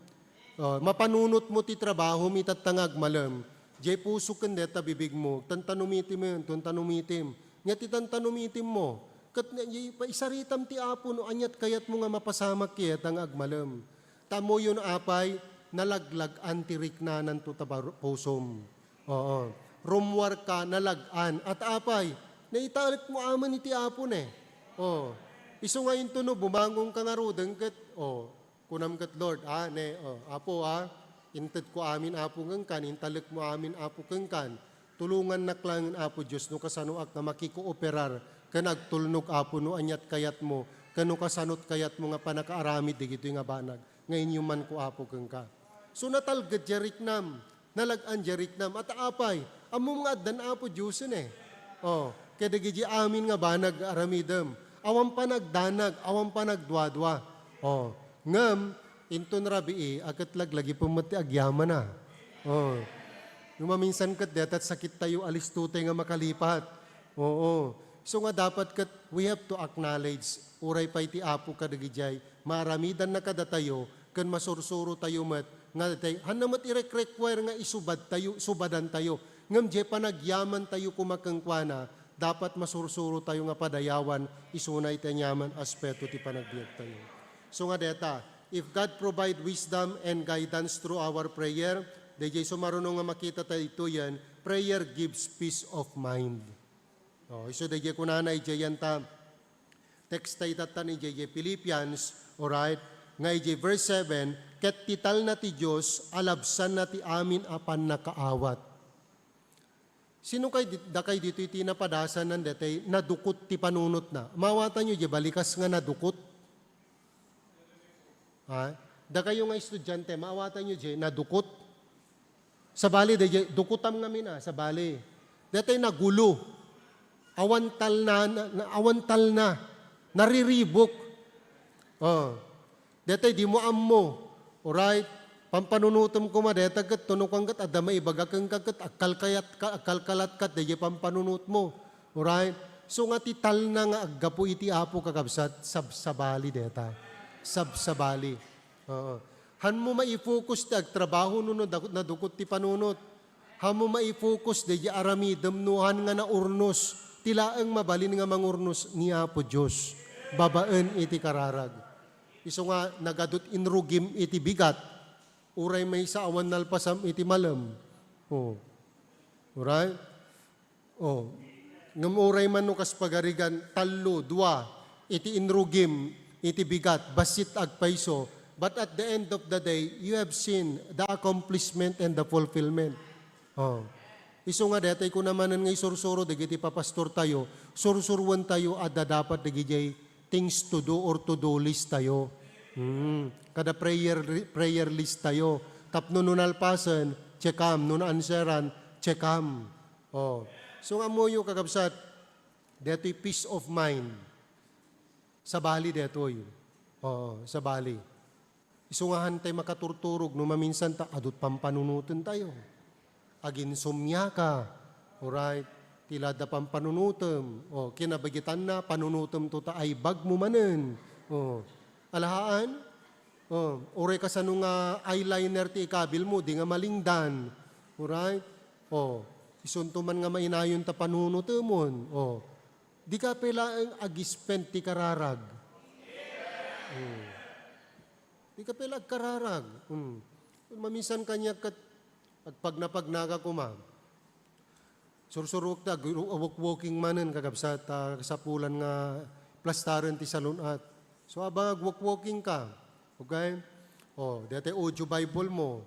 Oh, mapanunotmo ti trabahom itatta nga agmalem. Jay puso ken deta bibigmo, tantanumitim, tantanumitim. Nya ti tantanumitimmo, ket na-, i-, isaritam ti Apo no aniat kayatmo nga mapasamak kayata nga agmalem. Ta ammoyon apay, nalaglag-an ti riknananto ta bar-, pusom. Oo. Rummuarka, nalag-an. At apay, naitalekmo amin iti Apo ne. Oh. Isu nga intono, bumangonka ngaruden ket, oh, kunam ket, Lord, ah, ne, oh, Apo, ah, intedko amin, Apo, kenkan, intalekmo amin, Apo, kenkan. Tulongannak laengen, Apo Dios, no kasanoak nga makikooperar ken agtulnog, Apo, no aniat kayatmo, ken no kasanot kayatmo nga pannakaaramid dagitoy nga banag nga inyumanko, Apo, kenka. So, natalged diay riknam, nalag-an diay riknam. At apay, ammom nga addan Apo Diosen, eh. Oh, kadagiti amin nga banag nga aramidem. Awan panagdanag, awan panagduadua. Oh, ngem, inton rabii, a ket laglagipen met ti agyamana. Oh. No maminsan ket deta ti sakittayo, alisto tay nga makalipat. Oo. So nga dapat ket we have to acknowledge, uray pay ti Apo kadagidiay, maaramidannaka kadatayo, ken masursurotayo met nga daytay, hanna met irek-require nga isubadtayo, subadantayo. Ngem diay panagyamantayo koma kenkuana, dapat masursurotayo nga padayawan isuna iti aniaman aspeto ti panagbiagtayo. So nga deta, if God provide wisdom and guidance through our prayer, daydiay sumaruno nga makita tayo ituyen, prayer gives peace of mind. Oh, isu daydiay kunana idiay ta text ta itattan idiay Philippians, alright, nga idiay verse seven, ket ti talna ti Dios alabsanna ti amin a pannakaawat. Sino kay di-, dakay ditoy ti napadasanan daytay nadukot ti panunotna? Maawatanyo diay balikas nga nadukot? Ha? Dakayo nga estudiante, maawatanyo diay nadukot? Sabali, daydiay, dukotam ngamin, ah, sabali. Daytay nagulo. Awan talna, na, na, awan talna. Nariribuk. Oh. Daytay, dimo ammo. Alright? Pampanunotem koma, dayta ket, tunukan ket, adda maibaga kenka ket, agkalkayat ka, agkalkalat ka, daydiay pampanunotmo. Alright? So nga ti talna nga aggapu iti Apo, kakabsat, sabsabali dayta. Sabsabali. Oo. Hanmo maifocus ti agtrabaho no, no, daku-, nadukot ti panunot. Hanmo maifocus daydiay aramidem no han nga naurnos. Ti laeng mabalin nga mangurnos ni Apo Dios. Babaen iti kararag. Isu nga nagadut inrugim iti bigat. Uray maysa awan nalpasam iti malem. Oh. Alright? Oh. Ngem uray man no kas pagarigan, tallo, dua, iti inrugim, iti bigat, bassit agpayso. But at the end of the day, you have seen the accomplishment and the fulfillment. Oh. Isu nga daytay kuna manen nga isursuro dagiti papastortayo, sursuruentayo adda dapat dagidiay things to do or to-do list tayo. Hmm. Kada prayer, prayer list tayo. Tapno no nalpasen, checkam. No na-answeran, checkam. Oh. So, nga ammoyo, kakabsat, detoy peace of mind. Sabali detoy. Oo, sabali. Isu nga hantay makaturturog no maminsan ta adut pampanunoten tayo. Aginsomnia ka. Alright. Ti la adda pampanunotem. O, kinabagitanna, panunotem to ta aibag mo manen. O, alahaan? O, uray kasano nga eyeliner ti ikabil mo, di nga malingdan. Alright? O, isunto man nga mainayon ta panunotemon. O, di ka pay laeng ag-spend ti kararag. Hmm. Di ka pay la agkararag. Hmm. Maminsan kaniak ket agpagnapagnaka koma. Sursurok ta, ag-, walk-walking manen, kakabsat, ta kasapulan nga plastaren ti salun-at. So, habang ag-walk-walking ka, okay? O, deta audio Bible mo.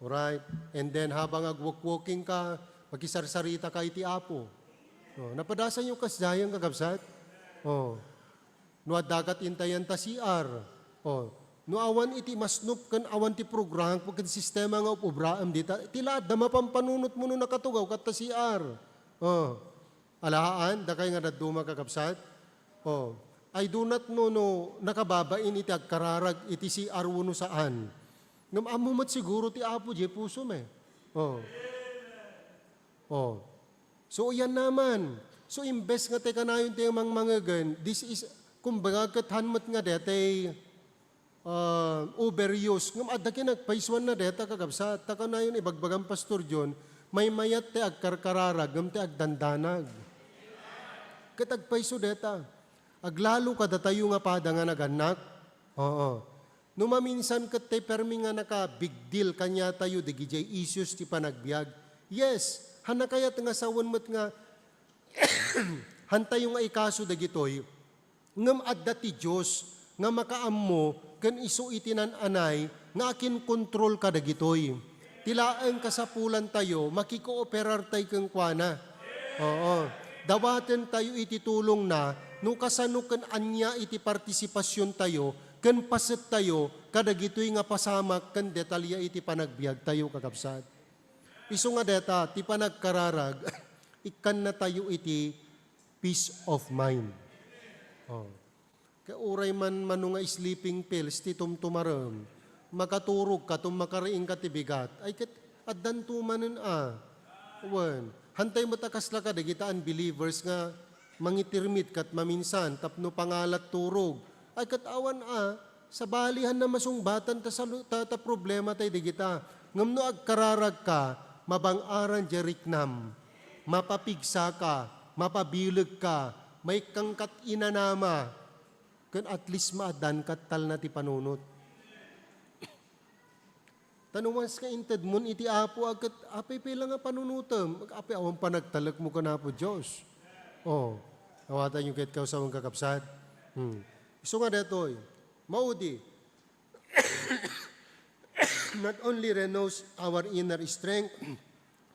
Alright? And then, habang ag-walk-walking ka, makisarsarita ka iti Apo. O, napadasanyo kasdiayen, kakabsat? O. No adda ket intayan ta C R. O, no awan iti masnop ken awan ti program ken sistema nga upubraem dita, ti la adda mapampanunotmo no nakatugaw ket ta C R. O, alahaan, dakay nga dadduma, kakabsat? O, I do not know no nakababain iti agkararag iti C R wenno saan. Ngem ammo met siguro ti Apo diay pusom, eh. O. O. So, yan naman. So, imbes nga ti kanayon ti mangmangegen, this is, kumbaga, ket han met nga detay, ah, overuse. Ngem adda kinapaysuanna deta, kakabsat. Ta kanayon ibagbagan Pastor John, maymayat ti agkarkararag, ngem ti agdandanag. Ket agpayso deta. Aglalo kadatayo nga pada nga nagannak. Oo. No maminsan ket tay permi nga naka-big deal kaniatayo dagidiay issues ti panagbiag. Yes, han nakayat nga sawen met nga hantayo nga ikaso dagitoy. Ngem adda ti Dios nga makaammo ken isu iti nan-anay nga akinkontrol kadagitoy. Ti laeng kasapulantayo, makikooperartay kenkuana. Oo. Dawatentayo iti tulongna no kasano ken ania iti partisipasiontayo ken pasettayo kadagitoy nga pasamak ken detalye iti panagbiagtayo, kakabsat. Isu nga deta, ti panagkararag, ikkannatayo iti peace of mind. Oh. Kay uray man mano nga sleeping pills ti tumtumarem, makaturogka, tum-, makariingka ti bigat, ay ket addanto manen a. Wen, hantay met a kasla kadagita unbelievers nga mangitirmit ket maminsan tapno pangalat turog. Ay ket awan a, sabali han namasungbatan ta salu-, ta, ta problematay dagita. Ngem no agkararagka, mabang-aran diay riknam. Mapapigsaka, mapabilegka, maikkangkat inanama. Ken at least maaddankat talna ti panunot. Ta no once nga intedmon iti Apo a ket, apay pay la nga panunotem? Apay awan panagtalekmo ken Apo Dios? Oh, awatanyo ket kausawen, kakabsat. Hmm. Isu nga daytoy, maudi. Not only renews our inner strength,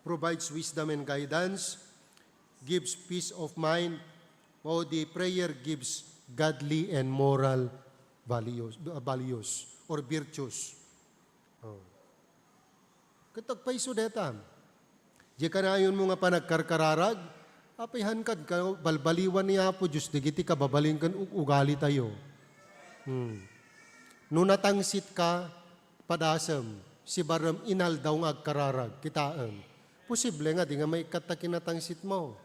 provides wisdom and guidance, gives peace of mind, maudi prayer gives godly and moral values, uh, values or virtues. Oh. Ket agpayso deta. Diay kanayonmo nga panagkarkararag, apay han kad ka balbaliwan ni Apo Dios dagiti kababalin ken ug-, ugalitayo. Hmm. No natangsit ka, padasem, sibarem inaldaw nga agkararag, kitaem. Posible nga di nga maikkat ta kinatangsitmo.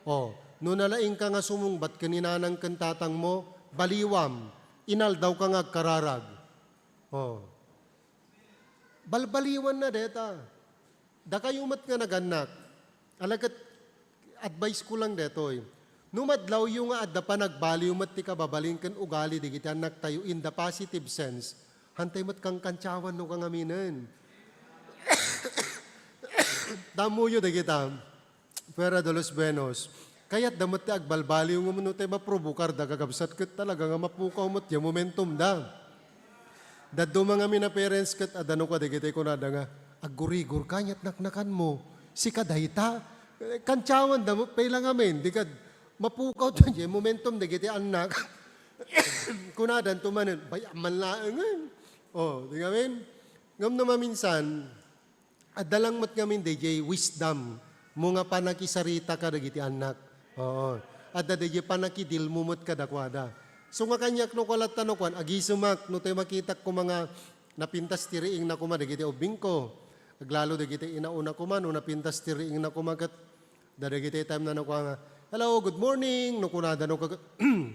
O, no nalaing ka nga sumungbat ken inanang ken tatangmo, baliwam, inaldaw ka nga agkararag. O. Balbaliwanna deta. Dakayo met nga nagannak, ala ket advice ko lang detoy. No madlawyo nga adda panagbaliw met ti kababalin ken ugali dagiti annaktayo in the positive sense, hantay met kankantsawan no kangaminen. Tammoyo dagita. Fuera de los buenos. Kayatda met ti agbalbaliw, ngem no tay maprobokarda, kakabsat, ket talaga nga mapukaw met diay momentumda. Dadduma ngamin a parents ket adda no kadagiti kunada nga, "Aggurigor ka, ania't naknakanmo? Sika dayta?" Eh, kantsawanda met pay la ngamin, di kad mapukaw to diay momentum dagiti annak. Kunadanto manen, "Bay-am man laengen." Oh, di ngamin. Ngem no maminsan, adda lang met ngamin daydiay wisdom mo nga pannakisarita kadagiti annak. Oo. Adda daydiay pannakidilmo met kadakuada. So nga kaniak no kalatta no kuan, agisemak no tay makitak koma nga napintas ti riingna koma dagiti ubbingko. Aglalo dagiti inauna koma no napintas ti riingna koma ket da dagiti time na no kuan nga, "Hello, good morning," no kunada no kag-,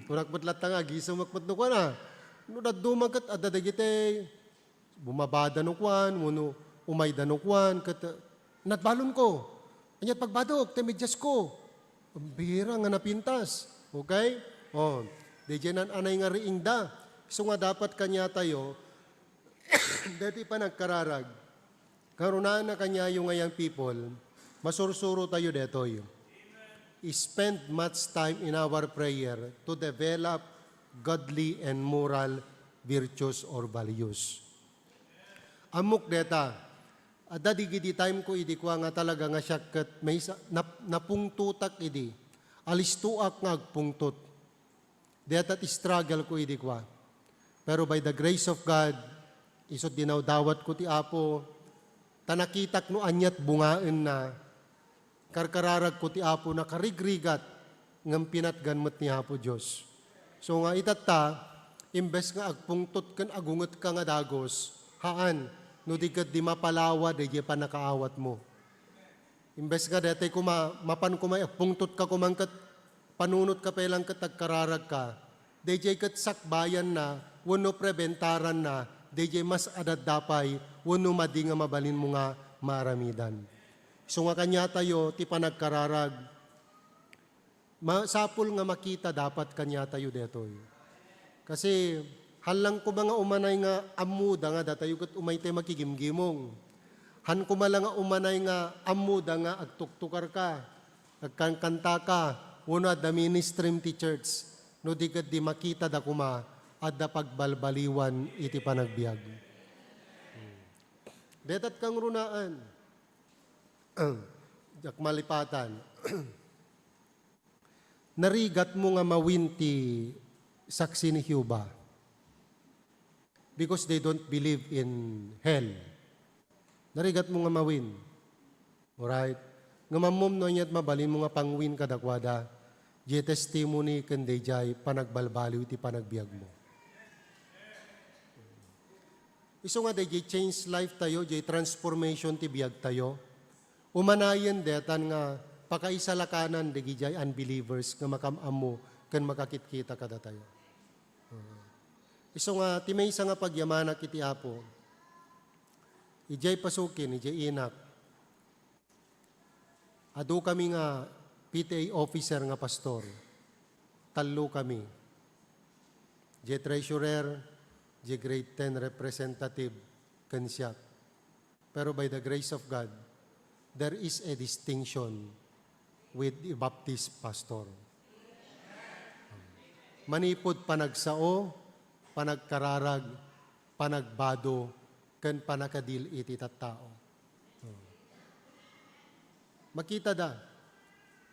kunak met latta nga agisemak met no kuan a. No dadduma ket adda dagiti bumabada no kuan, wenno umayda no kuan, ket, uh, nadbalonko. Ania't pagbadok, ti mediasko. Bira nga napintas. Okay? Oh, daydiay nan-anay nga riingda. So nga dapat kaniatayo, deti panagkararag. Karunaan na kaniayo nga young people, masursuro tayo detoy. Spend much time in our prayer to develop godly and moral virtues or values. Ammok deta, adda digidi time ko idi kua nga talaga nga siak ket maysa-, nap-, napungtotak idi. Alistoak nga agpungtot. Deta ti struggle ko idi kua. Pero by the grace of God, isut dinawdawat ko ti Apo, ta nakitak no ania't bungaenna, karkararag ko ti Apo nakarigrigat, ngem pinatgan met ni Apo Dios. So nga itatta, imbes nga agpungtot ken agungetka nga dagus, haan, no di ket di mapalawa daydiay pannakaawatmo. Imbes nga daytoy koma, mapan koma, agpungtotka koma ket panunotka pay lang ket agkararagka, daydiay ket sakbayanna wenno prebentaranna dayjay mas adda pay wenno madi nga mabalinmo nga maaramidan. Isu nga kaniatayo ti panagkararag, masapul nga makita dapat kaniatayo daytoy. Kasi, hallang koma nga umanay nga ammoda nga datayo ket umaytay makigimgimong. Han koma la nga umanay nga ammoda nga agtuktukarka, agkankantaka, wenno adda ministry ti church, no di ket di makitada koma, adda pagbalbaliwan iti panagbiag. Dayta ti kangrunaan. Diak malipatan. Narigatmo nga mawin ti saksi ni Jehovah because they don't believe in hell. Narigatmo nga mawin. Alright? Ngem ammom no ania't mabalinmo nga pangwin kadakuada, diay testimony ken daydiay panagbalbaliw iti panagbiagmo. Isu nga daydiay change life tayo, diay transformation ti biag tayo. Umanayen daytan nga pakaisalakanan dagidiay unbelievers nga makam-ammo ken makakitkita kadatayo. Isu nga ti maysa nga pagyamanak iti Apo, idiay pasukin, idiay inak, adu kami nga P T A officer nga pastor. Tallo kami. Diay treasurer, diay grade ten representative, ken siak. Pero by the grace of God, there is a distinction with the Baptist pastor. Manipud panagsao, panagkararag, panagbado, ken panakadil iti tattao. Makitada.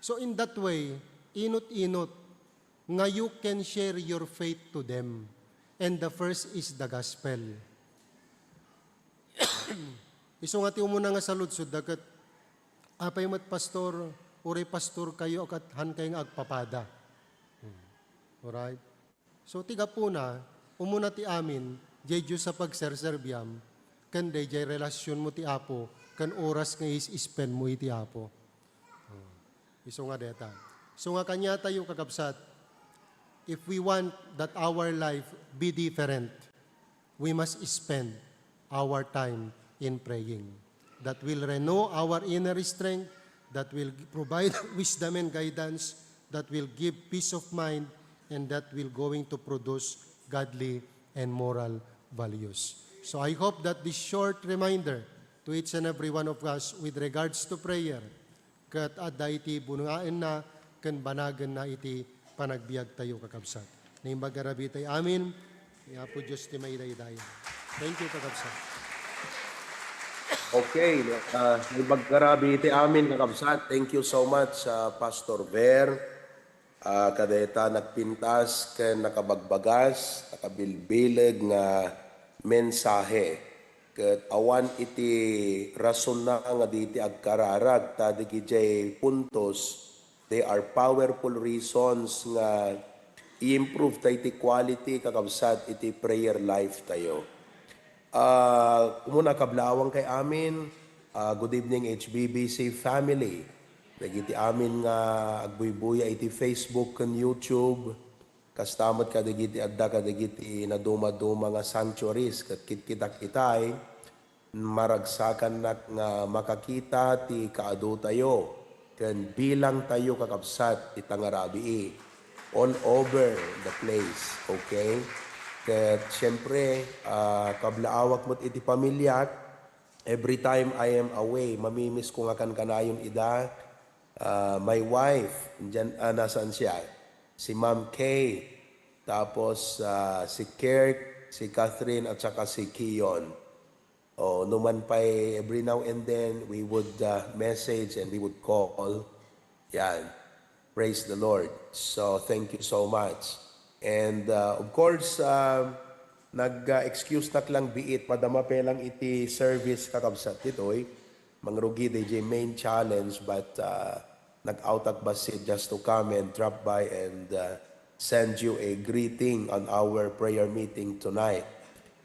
So in that way, inut-inut nga you can share your faith to them. And the first is the gospel. Isu nga ti umuna nga saludsodda ket, "Apay met, Pastor, uray pastor kayo ket han kayo nga agpapada?" Hmm. Alright? So, ti gapuna, umuna ti amin, diay Dios a pagserserbiam, ken daydiay relasionmo ti Apo, ken oras nga is-spendmo iti Apo. Oh, isu nga deta. Isu nga kaniatayo, kakabsat, if we want that our life be different, we must spend our time in praying. That will renew our inner strength, that will provide wisdom and guidance, that will give peace of mind, and that will going to produce godly and moral values. So I hope that this short reminder to each and every one of us with regards to prayer ket adda iti bungaenna ken banagenna iti panagbiagtayo, kakabsat. Naimbag nga rabii ti amin, ni Apo Dios ti maidaydaya. Thank you, kakabsat. Okay, ah, naimbag nga rabii ti amin, kakabsat. Thank you so much, ah, Pastor Ver. Ah, kadayta nagpintas ken nakabagbagas, nakabilbileg nga mensahe. Ket awan iti rasonna nga di ti agkararag, ta dagidiay puntos, they are powerful reasons nga i-improve ta iti quality, kakabsat, iti prayer life tayo. Ah, umuna, kablaawang kay amin. Ah, good evening, H B B C family. Dagiti amin nga agbuybuya iti Facebook ken YouTube, kasta met kadagiti adda kadagiti nadumaduma nga sanctuaries, ket kitkitak itay, maragsakannak nga makakita ti kaadutayo ken bilangtayo, kakabsat, ita nga rabii all over the place, okay? Ket, siyempre, ah, kablaawak met iti pamiliak, every time I am away, mamimiss ko nga kankanayon ida, ah, my wife, diyan, ah, nasaan siya? Si Ma'am Kay, tapos, ah, si Kirk, si Catherine, at saka si Kion. O, numan pa'y every now and then, we would, uh, message and we would call. Yan. Praise the Lord. So, thank you so much. And, uh, of course, uh, nag-, uh, excuse nak lang biit, madama pay lang iti service, kakabsat, ditoy. Mangrugi, D J, main challenge, but, uh, nag-out ak bassit just to come and drop by and, uh, send you a greeting on our prayer meeting tonight.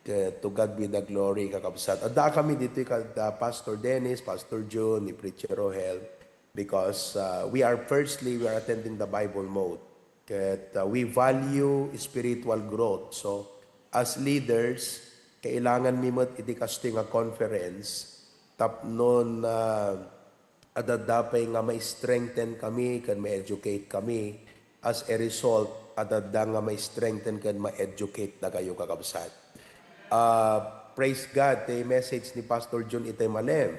Ke-, to God be the glory, kakabsat. Adda kami ditoy kad, uh, Pastor Dennis, Pastor June, ni Preacher Rohel, because, uh, we are, firstly, we are attending the Bible mode. Ket, uh, we value spiritual growth. So, As leaders, kailangan mi met iti kastoy nga conference tapno, ah, adda pay nga ma-strengthen kami ken ma-educate kami. As a result, adda nga ma-strengthen ken ma-educate dakayo, kakabsat. Ah, praise God, ti message ni Pastor Jun itay malem.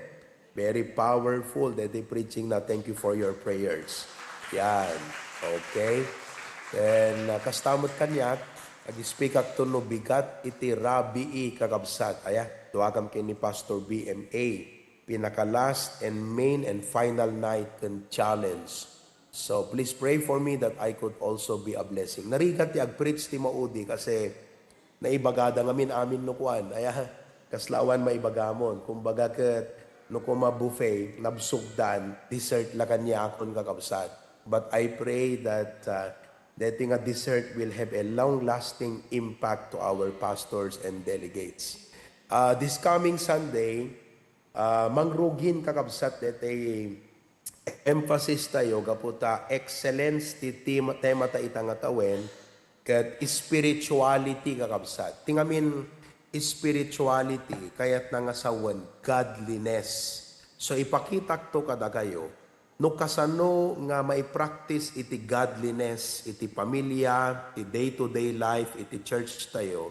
Very powerful daytoy preaching na. Thank you for your prayers. Yan. Okay. And, ah, kasta met kaniak, ag-speak akto no bigat iti rabii, kakabsat. Aya, duakam ken ni Pastor B M A. Pinaka-last and main and final night ken challenge. So, please pray for me that I could also be a blessing. Narigat ti ag-preach ti maudi kasi naibagada ngamin amin no kuan. Aya, kasla awan maibagamon. Kumbaga ket, no kuma buffet, nabsugdan, dessert la kaniakon, kakabsat. But I pray that, uh, that thing a dessert will have a long-lasting impact to our pastors and delegates. Uh, this coming Sunday, uh, mangrugin, kakabsat, daytoy emphasis tayo, gapu ta excellence ti tema, tema ta ita nga tawen, ket spirituality, kakabsat. Ti ngamin spirituality, kayatna nga sawen, godliness. So, ipakitakto kadakayo, no kasano nga maipractice iti godliness, iti pamilya, iti day-to-day life, iti church tayo,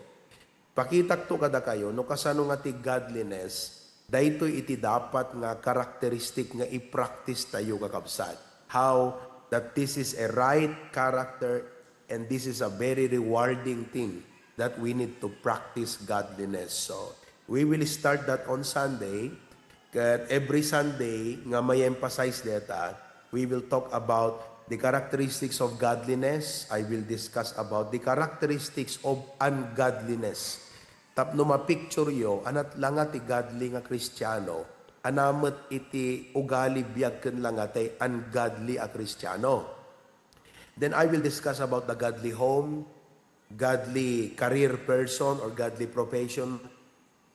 Pakitakto kadakayo no kasano nga ti godliness, daytoy iti dapat nga karakteristik nga i-practice tayo, kakabsat. How that this is a right character and this is a very rewarding thing that we need to practice godliness. So, we will start that on Sunday. Ket every Sunday nga may emphasize deta, we will talk about the characteristics of godliness. I will discuss about the characteristics of ungodliness. Tapno ma-picture yo, anat la nga ti godly nga Kristiano, anamet iti ugali biag ken la nga tay ungodly a Kristiano. Then I will discuss about the godly home, godly career person or godly profession,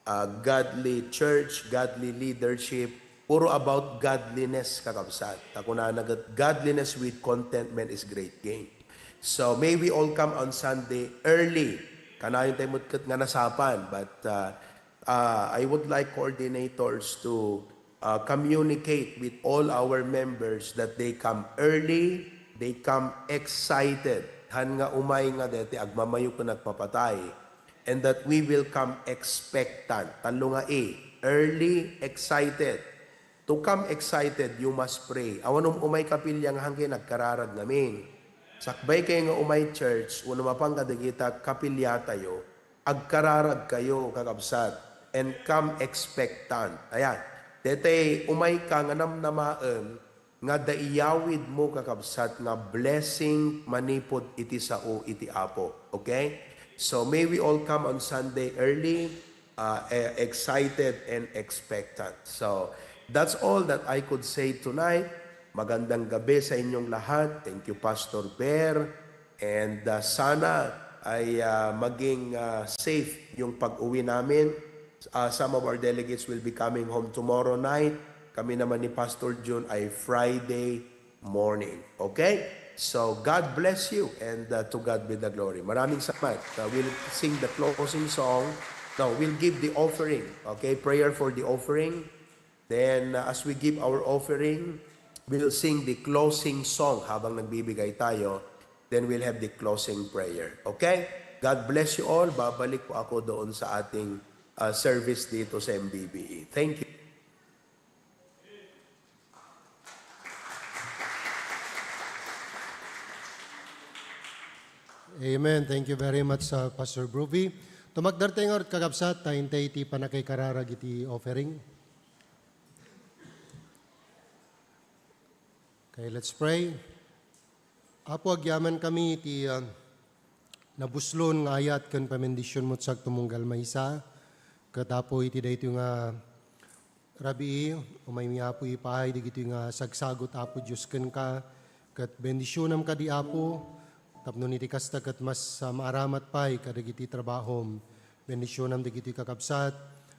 uh, godly church, godly leadership, puro about godliness, kakabsat. Ta kunana ket, "Godliness with contentment is great gain." So, may we all come on Sunday early. Kanayon tayo met ket nga nasapan, but, uh, uh, I would like coordinators to, uh, communicate with all our members that they come early, they come excited. Han nga umay nga deti agmamayo ken agpapatay. And that we will come expectant. Tallo nga E, early, excited. To come excited, you must pray. Awan um-, umay kapilya nga hangkay nagkararag ngamin. Sakbay kayo nga umay church, wenno mapan kadagita kapilya tayo, agkararag kayo, kakabsat, and come expectant. Ayan. Detay umay ka nga namnamaen, nga daiyawid mo, kakabsat, nga blessing manipud iti sao iti Apo. Okay? So, may we all come on Sunday early, uh, e-, excited and expectant. So, that's all that I could say tonight. Magandang gabi sa inyong lahat. Thank you, Pastor Bear. And, uh, sana ay, uh, maging, uh, safe yung pag-uwi namin. Uh, some of our delegates will be coming home tomorrow night. Kami naman ni Pastor Jun ay Friday morning. Okay? So, God bless you and, uh, to God be the glory. Maraming salamat. Uh, we'll sing the closing song. No, we'll give the offering. Okay? Prayer for the offering. Then, uh, as we give our offering, we'll sing the closing song habang nagbibigay tayo. Then we'll have the closing prayer. Okay? God bless you all. Babalik po ako doon sa ating, uh, service dito sa M B B E. Thank you. Amen. Thank you very much, uh, Pastor Broovy. Tumakder tayo nga, kakabsat, ta intay ti pannakaikararag iti offering. Okay, let's pray. Apo, agyamankami iti, ah, nabuslon nga ayat ken pamendisionmo ti saok tumunggal maysa. Ket, Apo, iti daytoy nga rabii, umaymi, Apo, ipaay dagitoy nga sagsagut, Apo Dios, kenka, ket bendisionam kadi, Apo, tapno iti kasta ket mas, ah, maaramat pay kadagiti trabahom. Bendisionam dagiti kakabsat,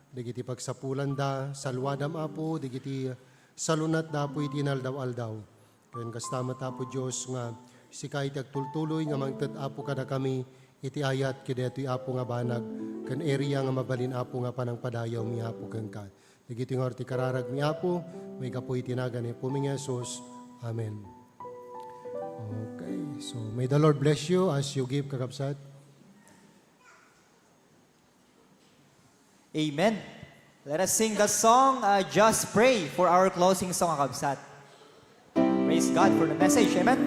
dagiti pagsapulanda, salwadam, Apo, dagiti salunatda, Apo, iti inaldaw-aldaw. Ken kasta met, Apo Dios, nga sika iti agtultuloy nga mangted, Apo, kadakami iti ayat ken daytoy, Apo, nga banag ken area nga mabalin, Apo, nga panangpadayawmi, Apo, kenka. Dagitoy nga ti kararagmi, Apo, maigapu iti nagan ni Apomi nga Jesus. Amen. Okay, so may the Lord bless you as you give, kakabsat. Amen. Let us sing the song, uh, Just Pray, for our closing song, kakabsat. Praise God for the message. Amen.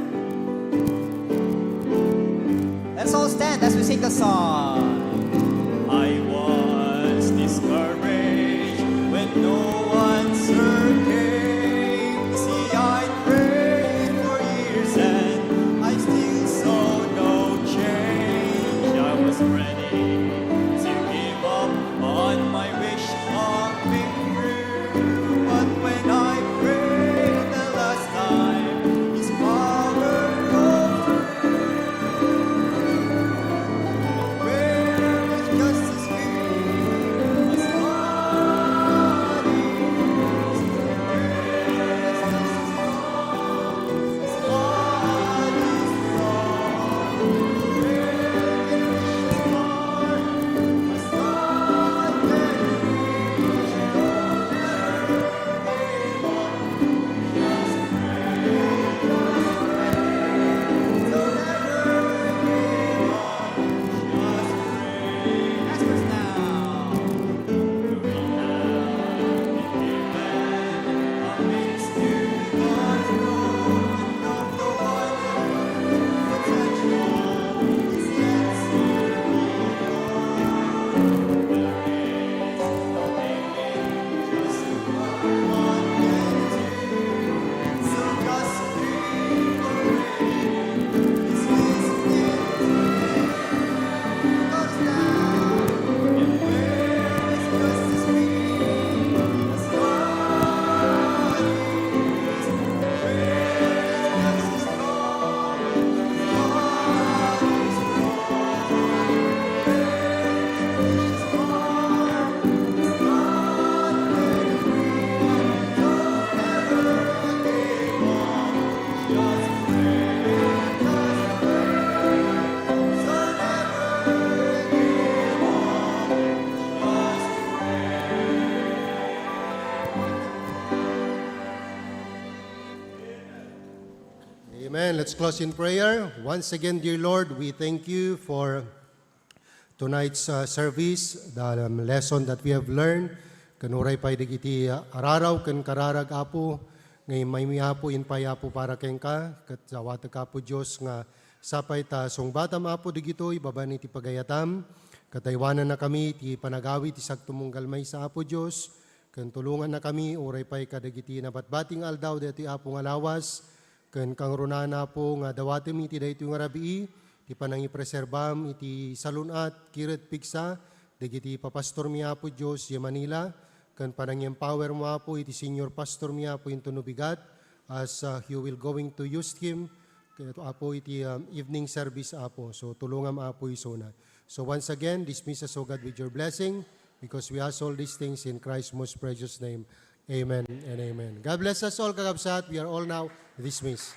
Let's all stand as we sing the song. I was discouraged when no answer came. See, I prayed for years and I still saw no change. I was ready to give up on my wish coming true, but when I prayed the last time, His power overflew. Prayer is just as good as God is. Prayer is just as strong. Amen. Let's close in prayer. Once again, dear Lord, we thank you for tonight's, uh, service, the, um, lesson that we have learned. Ken uray pay dagiti, uh, araraw ken kararag, Apo, nga immaymi, Apo, impay, Apo, para kenka, ket dawatek, Apo Dios, nga sapay ta sungbatam, Apo, dagitoy babaen iti pagayatam, ket aywanannakami ti panagawid ti sagtumunggal maysa, Apo Dios, ken tulongannakami uray pay kadagiti nabatbati nga aldaw daytoy, Apo, nga lawas, ken kangrunaan, Apo, nga dawatem iti daytoy nga rabii ti panangipreserbam iti salun-at, kired, pigsa dagiti papastormi, Apo Dios, idiay Manila, ken panangi-empowermo, Apo, iti senior pastormi, Apo, intono bigat, as, uh, you will going to use him, ket, Apo, iti, um, evening service, Apo. So, tulongam, Apo, isuna. So, once again, dismiss us, O God, with your blessing, because we ask all these things in Christ's most precious name. Amen and amen. God bless us all, kakabsat. We are all now dismissed.